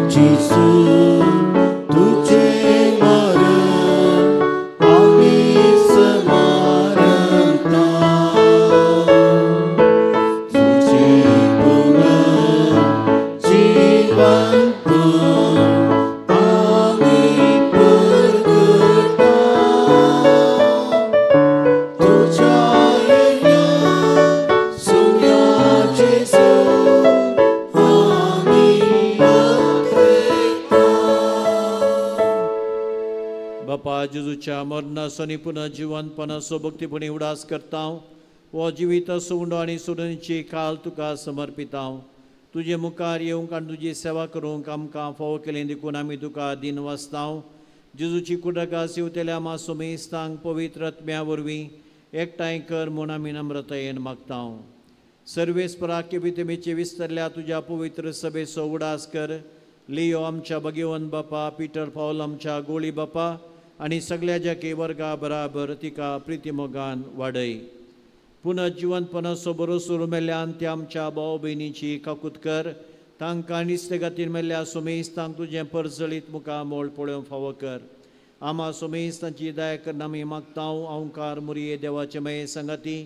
S5: जेजू तुझे मरण आमी स्मारता, तुझे पुनर्जीवनपण आमी परगटा, तुझ्या येण्या सुम्या जेजू.
S2: बापा जेजूच्या मरणाचो आनी पुनर्जिवनपणाचो भक्तीपणी उडास करता, हो जिवीत उंडो आनी सोडणीची काल तुका समर्पिता. तुजे मुखार येवंक आनी तुजी सेवा करूंक आमकां फावो केलें देखून आमी तुका दिन वाचता. जेजूची कुडकास येवतल्या मासोमेस्तांक पवित्र आत्म्या वरवीं एकठांय कर म्हूण आमी नम्रतायेन मागता. सर्वेस्परा केबितेमेचे विस्तरल्या तुज्या पवित्र सभेचो उडास कर. लियो आमच्या भगेवन बापा, पिटर पावल आमच्या गोळी बापा आनी सगळ्या जाके वर्गा बराबर तिका प्रितीमोगान वाडय. पुनर्जिवनपणाचो बरोसो मेल्ल्यान त्या आमच्या भाव भयणीची काकूत कर. तांकां निस्तेगातीर मेल्ल्या सोमेस्तांक तुजें परजळीत मुखामोळ पळोवंक फावो कर. आमा सोमेस्तांची दया करून आमी मागता. ओंकार मुरये देवाचे मये संगाती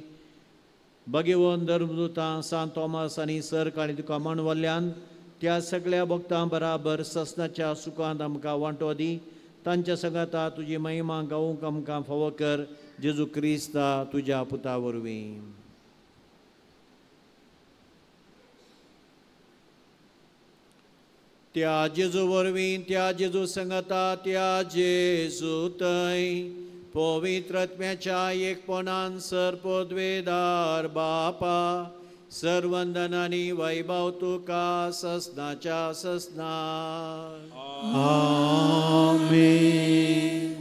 S2: भगेवन धर्मदूतां सांत थॉमस आनी सर काणी तुका मानवल्ल्यान त्या सगळ्या भक्तां बराबर ससनाच्या सुखांत आमकां वांटो दी. तांच्या संगाता तुजी महिमा गावूंक आमकां फावो कर. जेजू क्रिस्ता तुज्या पुता वरवीं. त्या जेजू वरवीं, त्या जेजू संगाता, त्या जेजू थंय पवित्र आत्म्याच्या एकपणान सर पदवेदार बापा सर्वंदन आनी वैभव तुका ससनाच्या ससना.
S5: आमेन.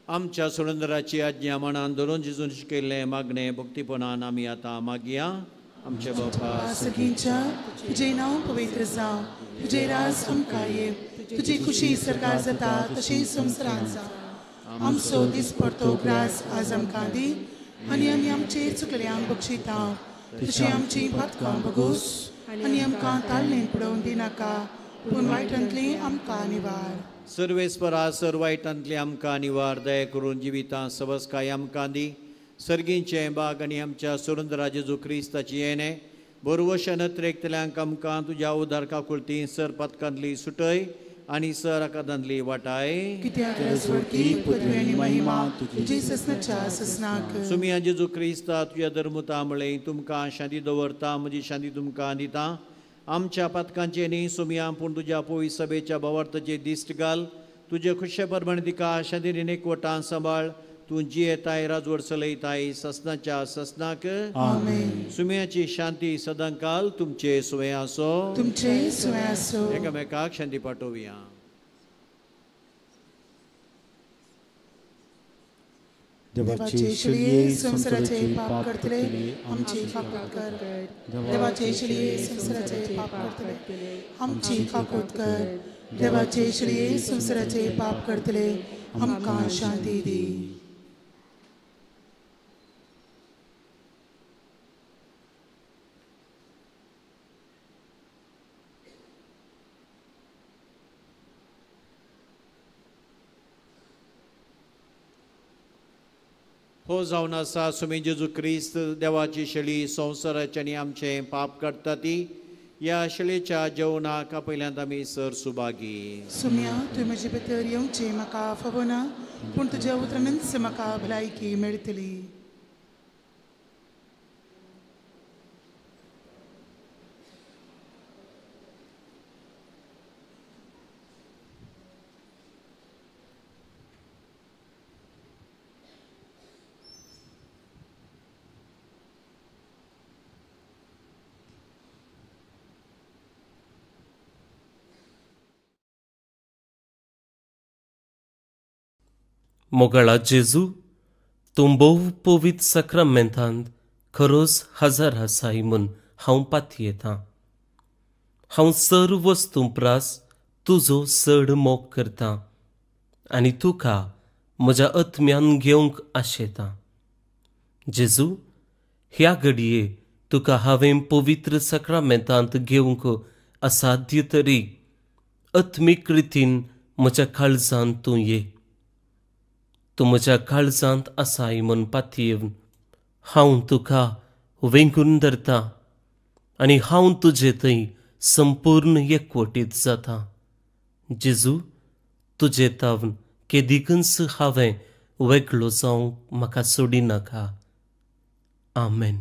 S2: आमच्या सुरेंद्राची आज्ञा मनान धरून जेजून शिकयल्लें मागणें भक्तीपणान आमी आतां मागया. आमच्या बापा
S3: सगळींच्या तुजें नांव पवित्र जावं, तुजें राज आमकां ये, तुजी खुशी सरकार जाता तशी संवसारांत जावं. आमचो दिसपडतो ग्रास आज आमकां दी आनी आमी आमचे चुकल्यांक बक्षिता तशी आमची पातकां बगूस आनी आमकां ताळणेन पडोवन दिनाका, पूण वायटांतली आमकां निवार.
S2: सर्वेस्परा सर वायटांतली आमकां निवार. दया करून जिवितां सवस्काय आमकां दी. सर्गींचें बाग आनी आमच्या सुरेंद्रा जेजू क्रिस्ताची येणें बरवश नत्रेकतल्यांक आमकां तुज्या उदार काकुळती सर पातकांतली सुटय आनी सर आकादांतली वाटाय. सुमिया जेजू क्रिस्ता तुज्या धर्मुता म्हळें तुमकां शांती दवरता, म्हजी शांती तुमकां दिता. आमच्या पातकांचे न्ही सुमिया, पूण तुज्या पवित्र सभेच्या भावार्थाचे दिश्ट घाल. तुजे खुशे प्रमाणे तिका शांतीन एकवटान सांबाळ. तूं जियेताय राजवट चलयताय ससनाच्या ससनाक. सुम्याची शांती सदांकाल तुमचे सुवे आसो,
S3: तुमचे सुवे आसो.
S2: एकामेकाक शांती पाठोवया.
S3: देवाचे शिलये संवसाराचे पाप करतले आमची काकूत कर. देवाचे शिलये संवसाराचे पाप करतले आमची काकूत कर. देवाचे शिलये संवसाराचे पाप करतले आमकां शांती दी.
S2: हो जावन आसा सुमी जेजू क्रिस्त देवाची शेळी संवसाराचे आनी आमचें पाप काडटा ती ह्या शेळेच्या जेवणाक पयल्यांत आमी सर सुभागी.
S3: सुम्या तुवें म्हजे भितर येवचें म्हाका फावना, पूण तुज्या उतरानच म्हाका भलायकी मेळटली.
S7: मोगाळा जेजू, तूं भोव पवित्र साक्रामेंतांत खरोच हजर आसाय म्हूण हांव पातयेतां. हांव सर्व वस्तूं प्रास तुजो चड मोग करतां आनी तुका म्हज्या आत्म्यान घेवंक आशेतां. जेजू, ह्या घडये तुका हांवें पवित्र साक्रामेंतांत घेवंक असाध्य तरी आत्मीक रितीन म्हज्या काळजांत तूं ये. तूं म्हज्या काळजांत आसाय म्हूण पातयेवन हांव तुका वेंगून धरतां आनी हांव तुजे थंय संपूर्ण एकवटीत जाता. जेजू, तुजे तावन केदिकूच हांवें वेगळो जावंक म्हाका सोडिनाका. आमेन.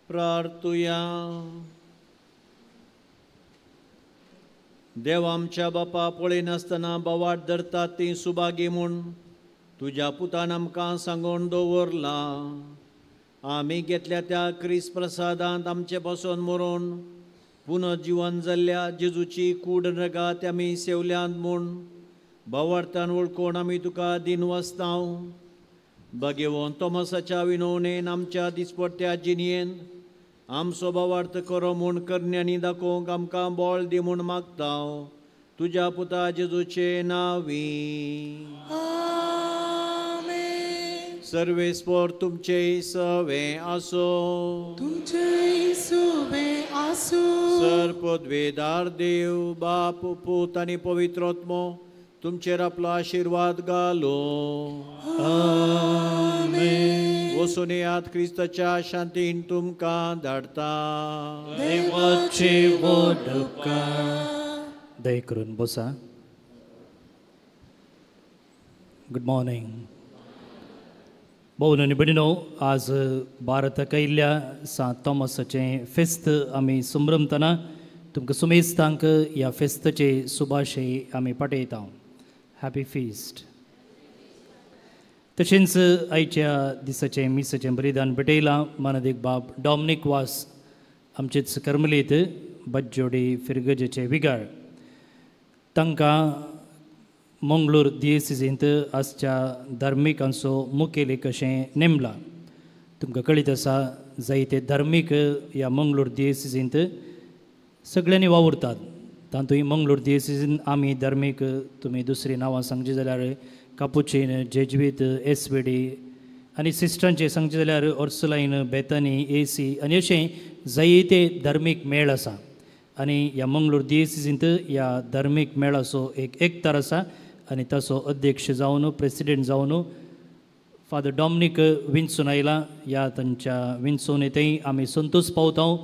S2: प्रार्थुया. देव आमच्या बापा, पळयनासतना बवाट धरतात ती सुभागी म्हूण तुज्या पुतान आमकां सांगून दवरलां. आमी घेतल्या त्या क्रिस्त प्रसादांत आमचे पासून मरून पुनर्जिवन जाल्ल्या जेजूची कूड रगात आमी सेवल्यांत म्हूण भावार्थान वळखून आमी तुका दिनवासतांव. भगेवन तोमसाच्या विनवणेन आमच्या दिसपट्ट्या जिणयेन आमचो भावार्थ करो म्हूण करण्यांनी दाखोवंक आमकां बळ दी म्हूण मागतांव तुज्या पुता जेजूचे नांवी. सर्वेस्पोर तुमचे सवे आसो.
S3: तुमचे सवे आसो.
S2: सर पदवेदार देव बाप पूत आनी पवित्र आत्मो तुमचेर आपलो आशिर्वाद घालो.
S5: आमेन.
S2: वचून येयात, क्रिस्ताच्या शांतीन तुमकां धाडटा.
S5: देवाचे व्हड उपकार.
S8: दया करून बसा. Good morning. भोवन आनी भयणीनो, आज भारताक आयिल्ल्या सांत थॉमसाचें फेस्त आमी संभ्रमतना तुमकां सुमेस्तांक ह्या फेस्ताचे सुभाशे आमी पाठयता. Happy feast. तशेंच आयच्या दिसाचें मिसाचें बलिदान भेटयलां मानादीक बाब डॉमनीक वास, आमचेच कर्मलीत बज्जोडी फिरगजेचे विगार. तांकां मंगळूर दियेसिजींत आसच्या धार्मिकांचो मुखेली कशें नेमला. तुमकां कळीत आसा, जायते धार्मीक ह्या मंगळूर दियेसिजींत सगळ्यांनी वावुरतात. तातूंत मंगळूर दियेसिजीन आमी धार्मीक, तुमी दुसरीं नांवां सांगची जाल्यार कापुचीन, जेजवीत, एसवेडी आनी सिस्टरांचें सांगचें जाल्यार ऑर्सुलायन, बेतानी, एसी आनी अशें जायते धार्मीक मेळ आसा. आनी ह्या मंगळूर दियेसिजींत ह्या धार्मीक मेळाचो एक एकतार आसा आनी ताचो अध्यक्ष जावन, प्रेसिडेंट जावन फादर डॉमनीक विन्सून आयला. ह्या तांच्या विन्सून थंय आमी संतोश पावता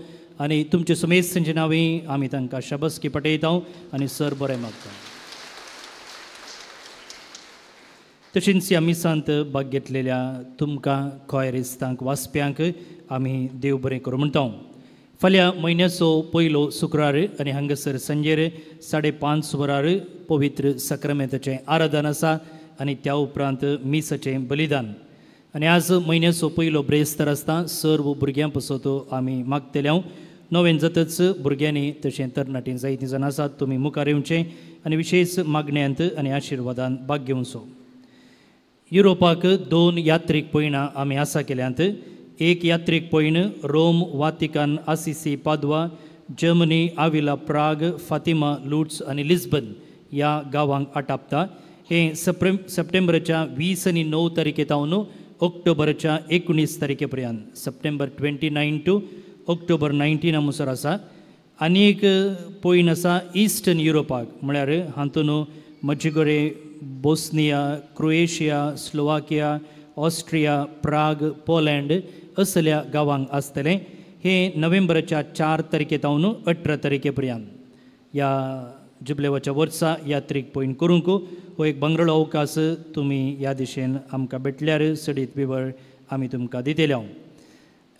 S8: आनी तुमचे सुमेस्तांचे नांवी आमी तांकां शाबासकी पाठयता आनी सर बरें मागता. तशेंच ह्या मिसांत भाग घेतलेल्या तुमकां कॉयरिस्तांक, वाचप्यांक आमी देव बरें करूं म्हणटा. फाल्यां म्हयन्याचो पयलो शुक्रार आनी हांगासर सांजेर 5:30 वरार पवित्र साक्रामेंताचें आराधन आसा आनी त्या उपरांत मिसाचें बलिदान. आनी आज म्हयन्याचो पयलो ब्रेस्तार आसता. सर्व भुरग्यां पासत आमी मागतले. हांव नवें जातच भुरग्यांनी तशें तरणाटीं जायतीं जाणां आसात, तुमी मुखार येवचें आनी विशेश मागण्यांत आनी आशिर्वादान भाग घेवचो. युरोपाक 2 यात्रीक पयणां आमी आसा केल्यांत. एक यात्रीक पयण Rome, Vatican, Assisi, Padua, Germany, Avila, Prague, Fatima, Lourdes आनी लिस्बन ह्या गांवांक आटापता. हें सप्टेंबराच्या 20 आनी 9 तारखे तावन ऑक्टोबराच्या 19 तारखे पर्यंत, सप्टेंबर 29 टू ऑक्टोबर 19 मुसर आसा. आनी एक पयण आसा इस्टर्न युरोपाक, म्हळ्यार हातून Medjugorje, Bosnia, Croatia, Slovakia, Austria, Prague, Poland असल्या गांवांक आसतलें. हें नोव्हेंबराच्या 4 तारखे तावन 18 तारखे पर्यंत ह्या जुबलेवाच्या वर्सा यात्रीक पयण करूंक हो एक भांगराळो अवकाश तुमी ह्या दिशेन आमकां भेटल्यार सडीत विवळ आमी तुमकां दितले.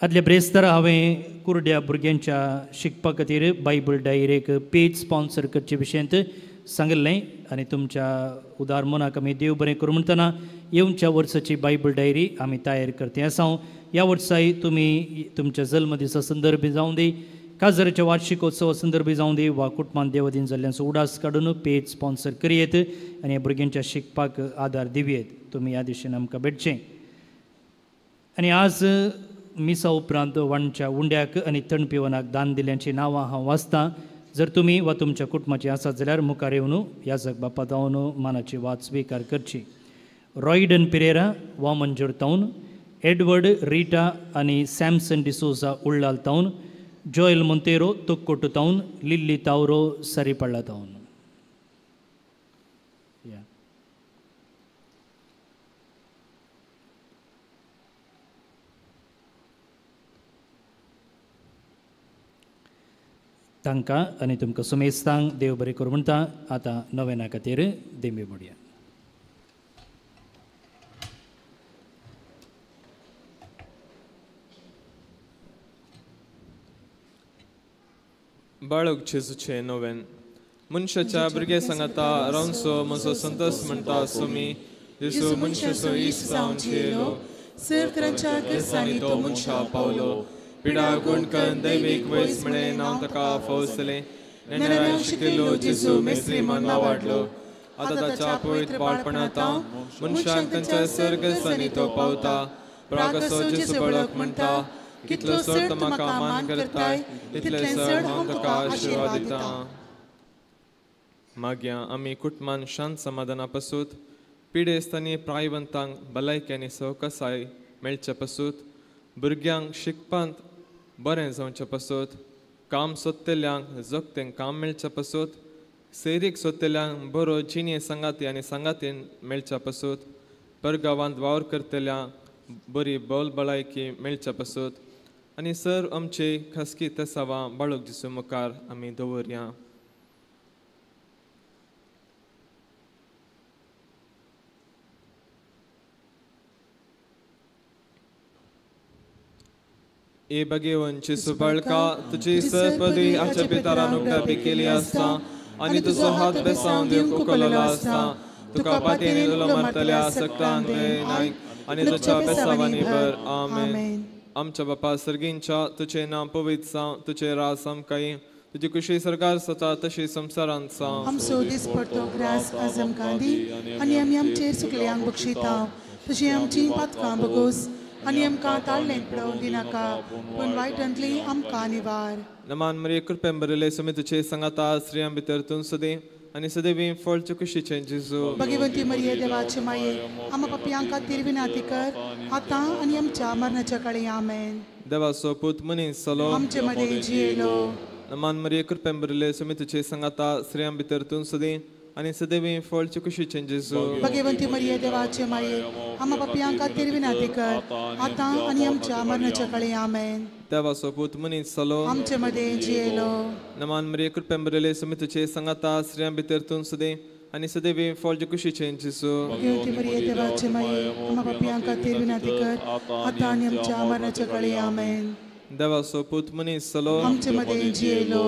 S8: आदल्या ब्रेस्तारा हांवें कुर्ड्या भुरग्यांच्या शिकपा खातीर बायबल डायरेक पेज स्पॉन्सर करचे विशयांत सांगिल्लें आनी तुमच्या उदार मनाक आमी देव बरें करूं म्हणटना येवच्या वर्साची बायबल डायरी आमी तयार करते आसा. ह्या वर्साय तुमी तुमच्या जल्मदिसा संदर्भी जावं दी, काजराच्या वार्षिकोत्सवा संदर्भी जावं दी वा कुटुंबान देवदीन जाल्ल्यांचो उडास काडून पेज स्पॉन्सर करयेत आनी ह्या भुरग्यांच्या शिकपाक आदार दिवयेत. तुमी ह्या दिशेन आमकां भेटचें. आनी आज मिसा उपरांत वांटच्या उंड्याक आनी थंड पिवनाक दान दिल्यांचीं नांवां हांव वाचतां. जर तुमी वा तुमच्या कुटुंबाची आसात जाल्यार मुखार येवन याजक बापा जावन मानाची वात स्विकार करची. रॉयडन पिरेरा वामंजूर तावन, एडवर्ड रिटा आनी सॅमसन डिसोजा उल्लाल तावन, जोयल मोंतेरो तोक्कोटू तावन, लिल्ली तावरो सरीपळ्ळा तावन. तांकां आनी तुमकां सुमेस्तांक देव बरें करूं म्हणटा. आतां नवेना खातीर देमी मोडया.
S9: बाळक जेजूचें नोवेन. मनशाच्या भुरगे सांगाता रावचो म्हजो संतोश म्हणटा सुमी जेजू मनशाचो इश्ट जावन जियेलो,
S3: सर्व तरांच्या गरजांनी
S9: तो मनशा पावलो. पिडा गुण करून दैवीक वयस म्हळें नांव ताका फौजलें. नेणाऱ्यांक शिकयलो जेजू मेस्त्री म्हण नांवाडलो. आतां ताच्या पवित्र बाळपणांत मनशांक तांच्या सर्व गरजांनी तो पावता. प्रागसो जेजू बाळक म्हणटा, कितलो चड तूं म्हाका मान करताय तितलें चड हांव तुका आशिर्वाद दितां. मागया आमी कुटुंबान शांत समाधाना पसूत, पिडेस्त आनी प्रायवंतांक भलायकी आनी सवकासाय मेळचे पसूत, भुरग्यांक शिकपांत बरें जावचें पसूत, काम सोदतल्यांक जगतें काम मेळचें पसूत, सैरीक सोदतल्यांक बरो जिणे सांगाती आनी सांगातीन मेळच्या पसूत, परगांवांत वावर करतल्यांक बरी बोल भलायकी मेळच्या पसूत आनी सर आमचे खासगी तेसावां बाळक जेजू मुखार आमी दवरया. ए भगेवन जेजू बाळका, तुजी सरपदी आमच्या पितरान उगडापी केली आसता आनी तुजो हात बेसावन दिवंक उखललो आसता. तुका पातयेन उलो मारतल्या सगळ्यांक नायक आनी तुज्या बेसावांनी भर. आमेन. आमच्या बापा सर्गींच्या, तुजें नांव पवित्र जावं, तुजें राज आमकां येवं, तुजी कुशी सरकार जाता तशी संवसारांत जावं.
S3: आमचो दिसपडतो ग्रास आज आमकां दी आनी आमी आमचेर चुकल्यांक बक्षिता तशी आमची पातकां बगोस आनी आमकां ताळ्ळेंत पडोवन दिनाका, पूण वायटांतली आमकां निवार.
S9: नमान मरिये, कृपेन भरिल्ले, सुमी तुजे सांगाता, स्त्रियां भितर तूं सदैव आनी सदैव फळ कुशीचें जेजू.
S3: भगवंती मरिये, देवाचे माये, आमा पापयां खातीर विनंती कर आतां आनी आमच्या मरणाच्या काळी. आमेन.
S9: देवाचो पूत मनीस जालो,
S3: आमचे मदें जियेलो.
S9: नमान मरिये, कृपेन भरिल्ले, सुमी तुजे सांगाता, स्त्रियां भितर तूं सदैव आनी सदैव फळ कुशीचें जेजू.
S3: भगवंती मरिये, देवाचे माये, आमा पापयां खातीर विनंती कर आतां आनी आमच्या मरणाच्या काळी. आमेन.
S9: देवाचो पूत मनीस जालो,
S3: आमचे मदें जियेलो.
S9: नमान मरिये, कृपेन भरिल्ले, सुमी तुजे सांगाता, स्त्रियां भितर तूं सदैव आनी सदैव फळ कुशीचें जेजू.
S3: भगवंती मरिये, देवाचे माये, आमा पापयां खातीर विनंती कर आतां आनी आमच्या मरणाच्या काळी. आमेन.
S9: देवाचो पूत मनीस जालो,
S3: आमचे मदें जियेलो.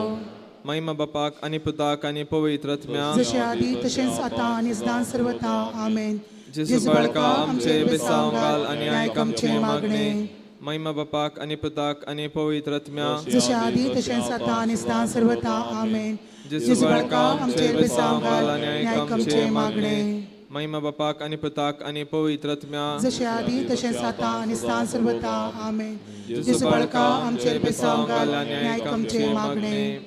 S9: महिमा बापाक आनी पुताक आनी पवित्र आत्म्याक,
S3: जशें आदी तशेंच आतां आनी सदां सर्वता. आमेन.
S9: जेजू बाळका, आमचे बेसांव घाल आनी आयक आमचें मागणें. महिमा बापाक आनी पुताक आनी पवित्र आत्म्याक,
S3: जशें आदी तशेंच आतां आनी सदां सर्वता. आमेन.
S9: जेजू बाळका, आमचे बेसांव घाल आनी आयक आमचें मागणें. महिमा बापाक आनी पुताक आनी पवित्र आत्म्याक,
S3: जशें आदी तशेंच आतां आनी सदां सर्वता. आमेन. जेजू बाळका, आमचे बेसांव घाल आनी आयक आमचें मागणें.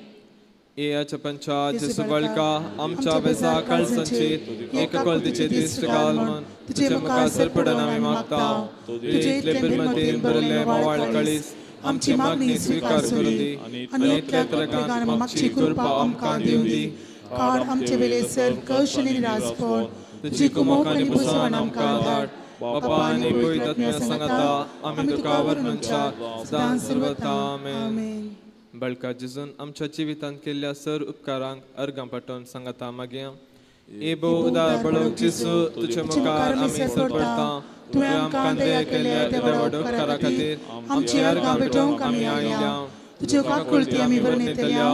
S9: येयाच्या पंचा जेजू बाळका, आमच्या बेजा काळजांचेर एक कोलतीचे दिश्ट घाल म्हण तुजे मुखार सरपडून आमी मागता. तुजे इतले बिरमतीन भरिल्लें म्होंवाळ काळीज आमची मागणी स्विकार करूं दी आनी इतल्या त्रागान मागची कृपा आमकां दिवं दी.
S3: काड आमचे वेले सर कश्ट आनी निरासपण, तुजी कुमोक आनी बुजवण आमकां धाड.
S9: बापा आनी पवित्र आत्म्या सांगाता आमी तुका वर्णनच्या सदां सर्वता. आमेन. बाळका जेजून आमच्या जिवितांत केल्ल्या सर उपकारांक अर्गां पाठोवन सांगाता मागया. ए भोव उदार बाळक जेजू, तुजे मुखार आमी सरपडटा. तुवें आमकां दया केल्ल्या त्या व्हड उपकारा खातीर
S3: आमची अर्गां भेटोवंक आमी आयल्या. तुज्यो काकुळटी आमी वर्णयतल्या.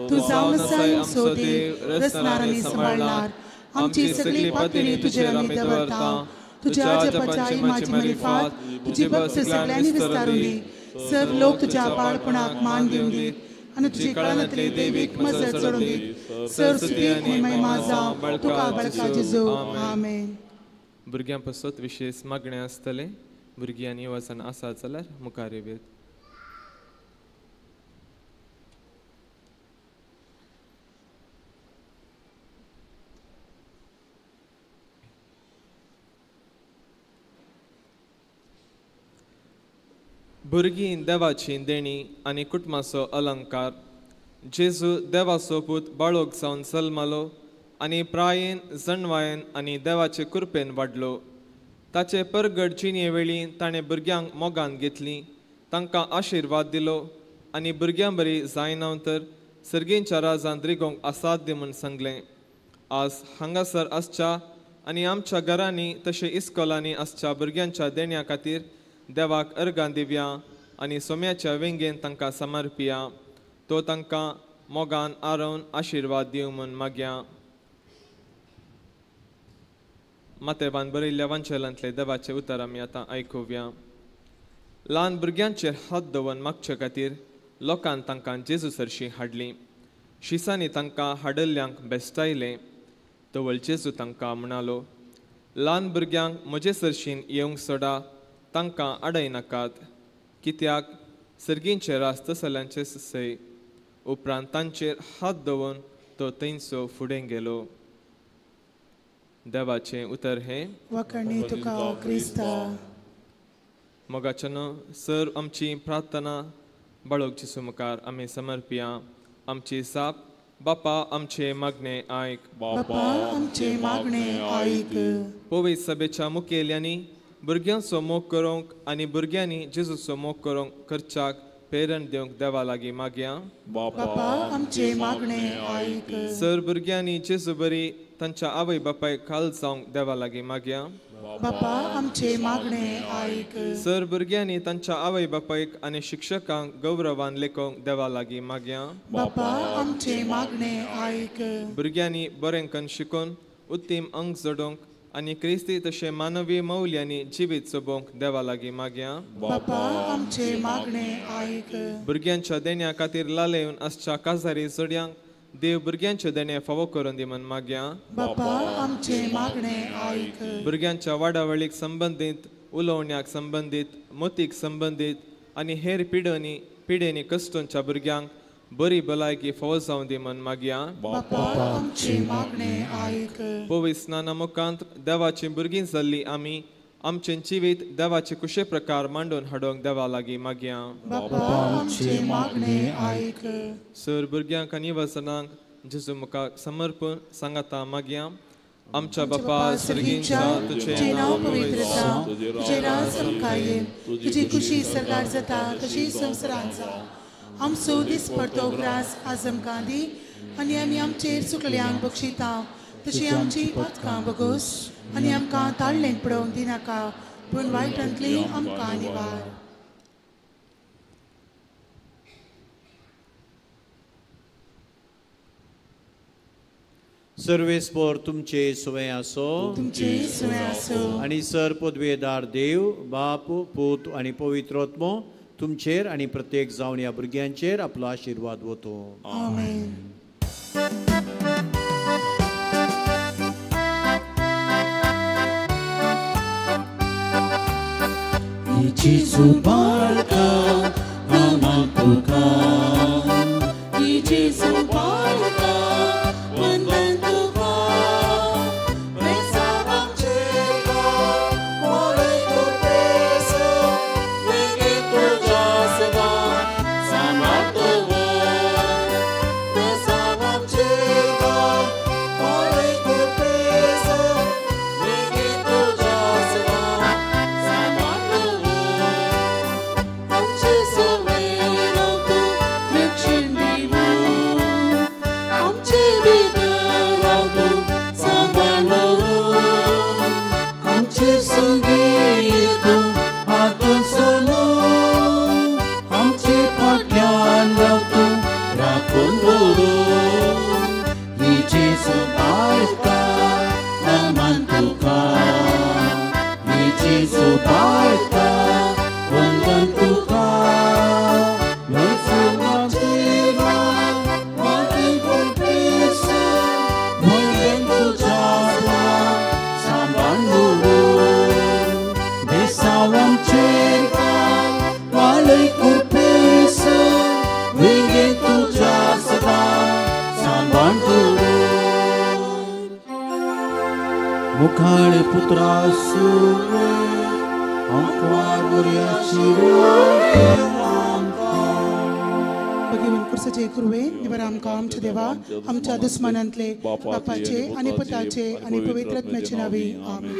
S3: तूं जावन आसाय आमचो देव, रचणार आनी सांबाळणार. आमची सगळी पातळी तुजेर आमी दवरता. तुज्या जपाच्या इमाची मरिफात तुजी भक्त सगळ्यांनी विस्तारून दी. सर्व लोक तुज्या बाळपणाक मान दिवन दीत आनी तुजी कळानांतली दैवीक मजत चडून दीत. सर्व स्तुती आनी महिमा जावं तुका बाळका जेजू. आमेन.
S9: भुरग्यां पासत विशेश मागणें आसतलें. भुरगीं आनी वजन आसा जाल्यार मुखार येवया. भुरगीं देवाची देणी आनी कुटुंबाचो अलंकार. जेजू देवाचो पूत बाळक जावन जल्मलो आनी प्रायेन जणवायेन आनी देवाचे कृपेन वाडलो. ताचे परगट जिणे वेळी ताणें भुरग्यांक मोगान घेतलीं, तांकां आशिर्वाद दिलो आनी भुरग्यां बरी जायना तर सर्गींच्या राजांत रिगोवंक असाध्य म्हूण सांगलें. आज हांगासर आसच्या आनी आमच्या घरांनी तशें इस्कोलांनी आसच्या भुरग्यांच्या देण्या खातीर देवाक अर्गां दिवया आनी सोम्याच्या वेंगेन तांकां समर्पिया. तो तांकां मोगान आरोवन आशिर्वाद दिवं म्हूण मागया. मातेबान बरयल्ल्या वांचेलांतले देवाचे उतर आमी आतां आयकुया. ल्हान भुरग्यांचेर हात दवरून मागचे खातीर लोकान तांकां जेजू सरशीं हाडलीं. शिसांनी तांकां हाडल्ल्यांक बेस्टायलें. तवळ जेजू तांकां म्हणालो, ल्हान भुरग्यांक म्हजे सरशीन येवंक सोडा, तांकां आडयनाकात, कित्याक सर्गींचे रास तसल्यांचे सय. उपरांत तांचेर हात दवरून तो थंयचो फुडें गेलो. देवाचें उतर हें.
S3: वखणी तुका क्रिस्ता.
S9: मोगाच्यानो सर आमची प्रार्थना बाळोक जेजू मुखार आमी समर्पिया. आमची साप बापा आमचे मागणे आयक.
S3: बापा आमचे मागणे आयक.
S9: पवित्र सभेच्या मुखेल्यांनी भुरग्यांचो मोग करूंक आनी भुरग्यांनी जेजूचो मोग करूंक करच्याक प्रेरण दिवंक देवा लागीं मागया.
S3: बापा आमचे मागणे आयक.
S9: सर भुरग्यांनी जेजू बरी तांच्या आवय बापायक खाल जावंक देवा लागीं मागया.
S3: बापा आमचे मागणे आयक.
S9: सर भुरग्यांनी तांच्या आवय बापायक आनी शिक्षकांक गौरवान लेखोवंक देवा लागीं मागया.
S3: बापा आमचे मागणे आयक.
S9: भुरग्यांनी बरें करून शिकून उत्तीम अंक जोडूंक आनी क्रिस्ती तशें मानवी मौल्यांनी जिवीत सोबोवंक देवा लागीं मागया.
S3: बापा आमचे मागणे आयक.
S9: भुरग्यांच्या देण्या खातीर लालेवन आसच्या काजारी जोडयांक देव भुरग्यांचे देणे फावो करून दी म्हूण मागया.
S3: बापा आमचे मागणे आयक.
S9: भुरग्यांच्या वाडावळीक संबंदीत, उलोवण्याक संबंदीत, मोतीक संबंदीत आनी हेर पिडेनी कश्टोंच्या भुरग्यांक बरी भलायकी फावो जावं दी म्हूण मागया.
S3: बापा आमचे मागणे आयक.
S9: पवित्र स्नाना मुखांत देवाची भुरगीं जाल्ली आमी आमचें जिवीत देवाचे कुशे प्रकार मांडून हाडूंक देवा लागीं मागया.
S3: बापा आमचे मागणे आयक.
S9: सर भुरग्यांक आनी वजनांक जेजू मुखार समर्पण सांगाता मागया. आमच्या बापा सर्गींच्या,
S3: तुझें नांव पवित्र जावं, तुजें राज आमकां येवं, तुजी खुशी सरकार जाता तशी संवसारांत जावं. आमचो दीस पडतो ग्रास आज आमकां दी आनी आमी आमचेर चुकल्यांक बक्षिता तशी आमची पातकां बगोस आनी आमकां ताळणेंत पडोवंक दिनाका, पूण वायटांतली आमकां निवार.
S2: सर्वेस्पोर तुमचे सुवें आसो.
S3: तुमचे सुवें आसो.
S2: आनी सर पदवेदार देव बाप पूत आनी पवित्र आत्मो तुमचेर आनी प्रत्येक जावन ह्या भुरग्यांचेर आपलो आशिर्वाद वतो.
S3: आमेन.
S5: जेजू बाळका नमन तुका, जेजू बाळका वंदन तुका, मुखाळ पुत्रा सुवे आंकवार
S3: भगवान कुर्साचे कुरवे निवर आमकां आमच्या देवा आमच्या दुस्मनांतले बापाचे आनी पुताचे आनी पवित्र आत्म्याचे नांवी आमेन.